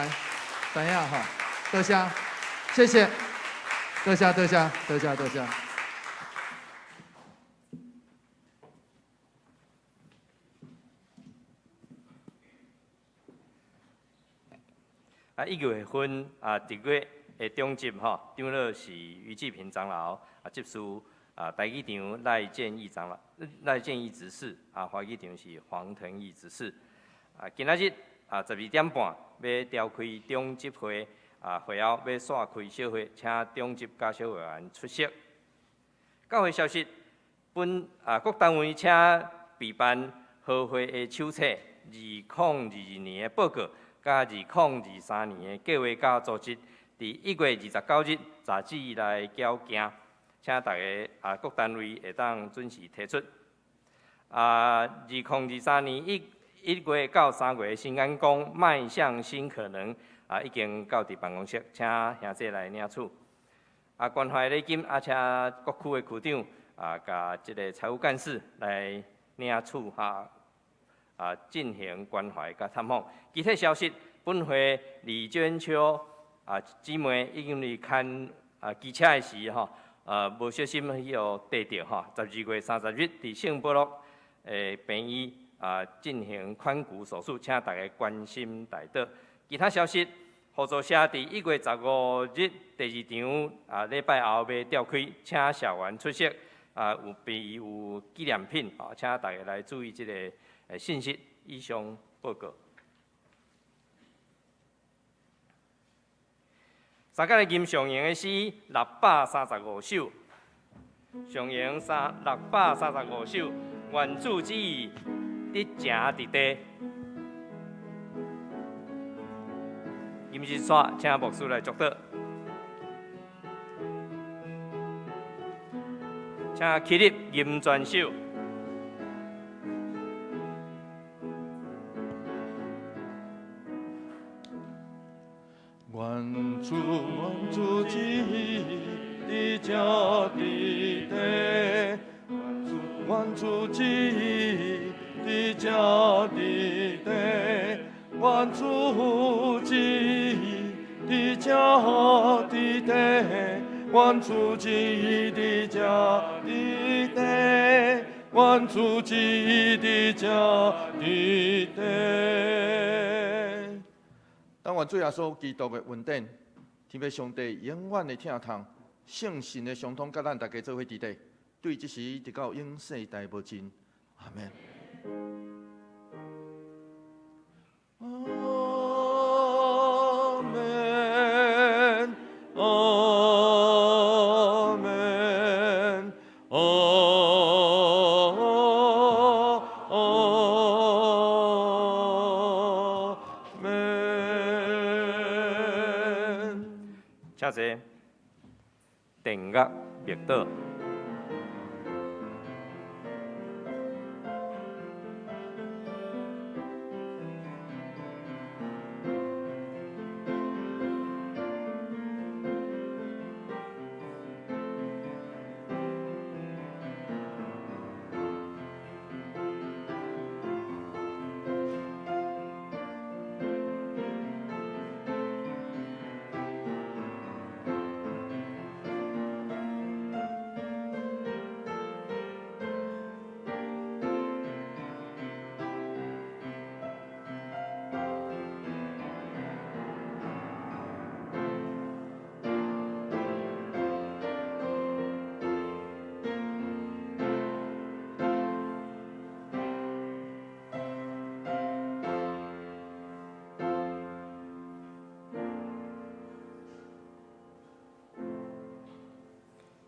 知影吼？多謝，謝謝，多謝多謝多謝多謝。啊，1月份啊，佇月的中執吼，長老是余繼平長老，啊，執事啊，台語場賴建義長老，賴建義執事，啊，華語場是黃騰義執事。啊，今仔日啊，12點半欲召開中執會，啊，會後欲煞開小會，請中執佮小會員出席。教會消息，本啊各單位請備辦和會的手冊，2022年的報告，佮2023年的計劃佮組織，佇1月29日雜誌來繳件，請大家啊各單位會當準時提出。啊，2023年1月到3月，新眼光邁向新可能啊，已經到佇辦公室，請兄弟來領取。啊，關懷禮金啊，請各區的區長啊，共這個財務幹事來領取哈，啊，進行關懷佮探訪。其他消息，本會李娟秋啊姊妹已經佇牽啊機車的時吼，無小心去予跌著吼，12月30日佇聖保祿的病院啊進行髖骨手術，請大家關心代禱。其他消息，互助社佇1月15日第二場啊禮拜後欲召開，請社員出席啊，有備有紀念品啊，請大家來注意這个信息。以上報告。三甲來吟上營的詩635首，上營635首，願主旨意得成佇地。金石山，請牧師來祝禱。請起立嚴傳秀。願主願主旨意佇這佇地，願主旨意佇這佇地，願主旨意佇這佇地，願主旨意佇這佇地，願主旨意佇這佇地。但願主耶穌基督的恩典，天父上帝永遠的疼痛，聖神的相通，佮咱大家做伙佇底，對這時直到永世代無盡。阿門。阿門，阿門，阿門。請坐。殿樂默禱。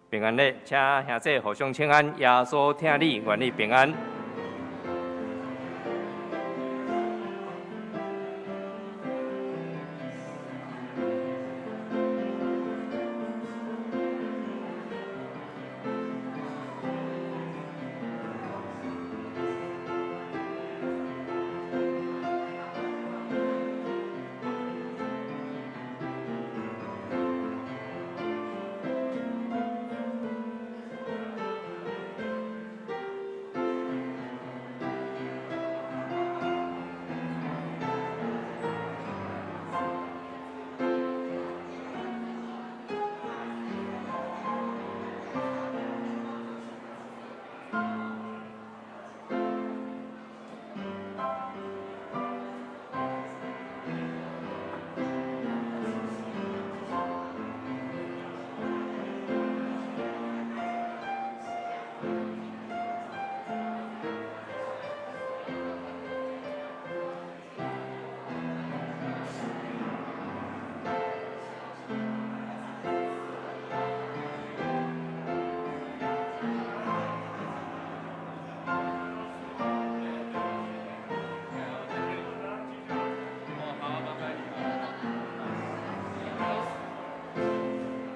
平安禮，請兄弟互相請安，耶穌疼你，願你平安。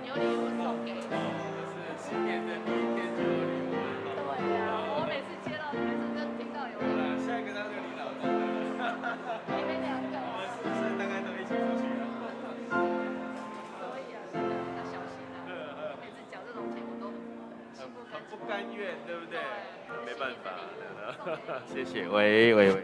有禮物送給你。就是新年的第一天就有禮物了。對呀，我每次接到，每次就聽到有禮物。下一個當就你老公了。你們兩個。我們是不是大概都一起出去了？所以啊，真的要小心啊！我每次繳這種錢，我都很不甘願，對不對？對，沒辦法，謝謝，喂喂喂。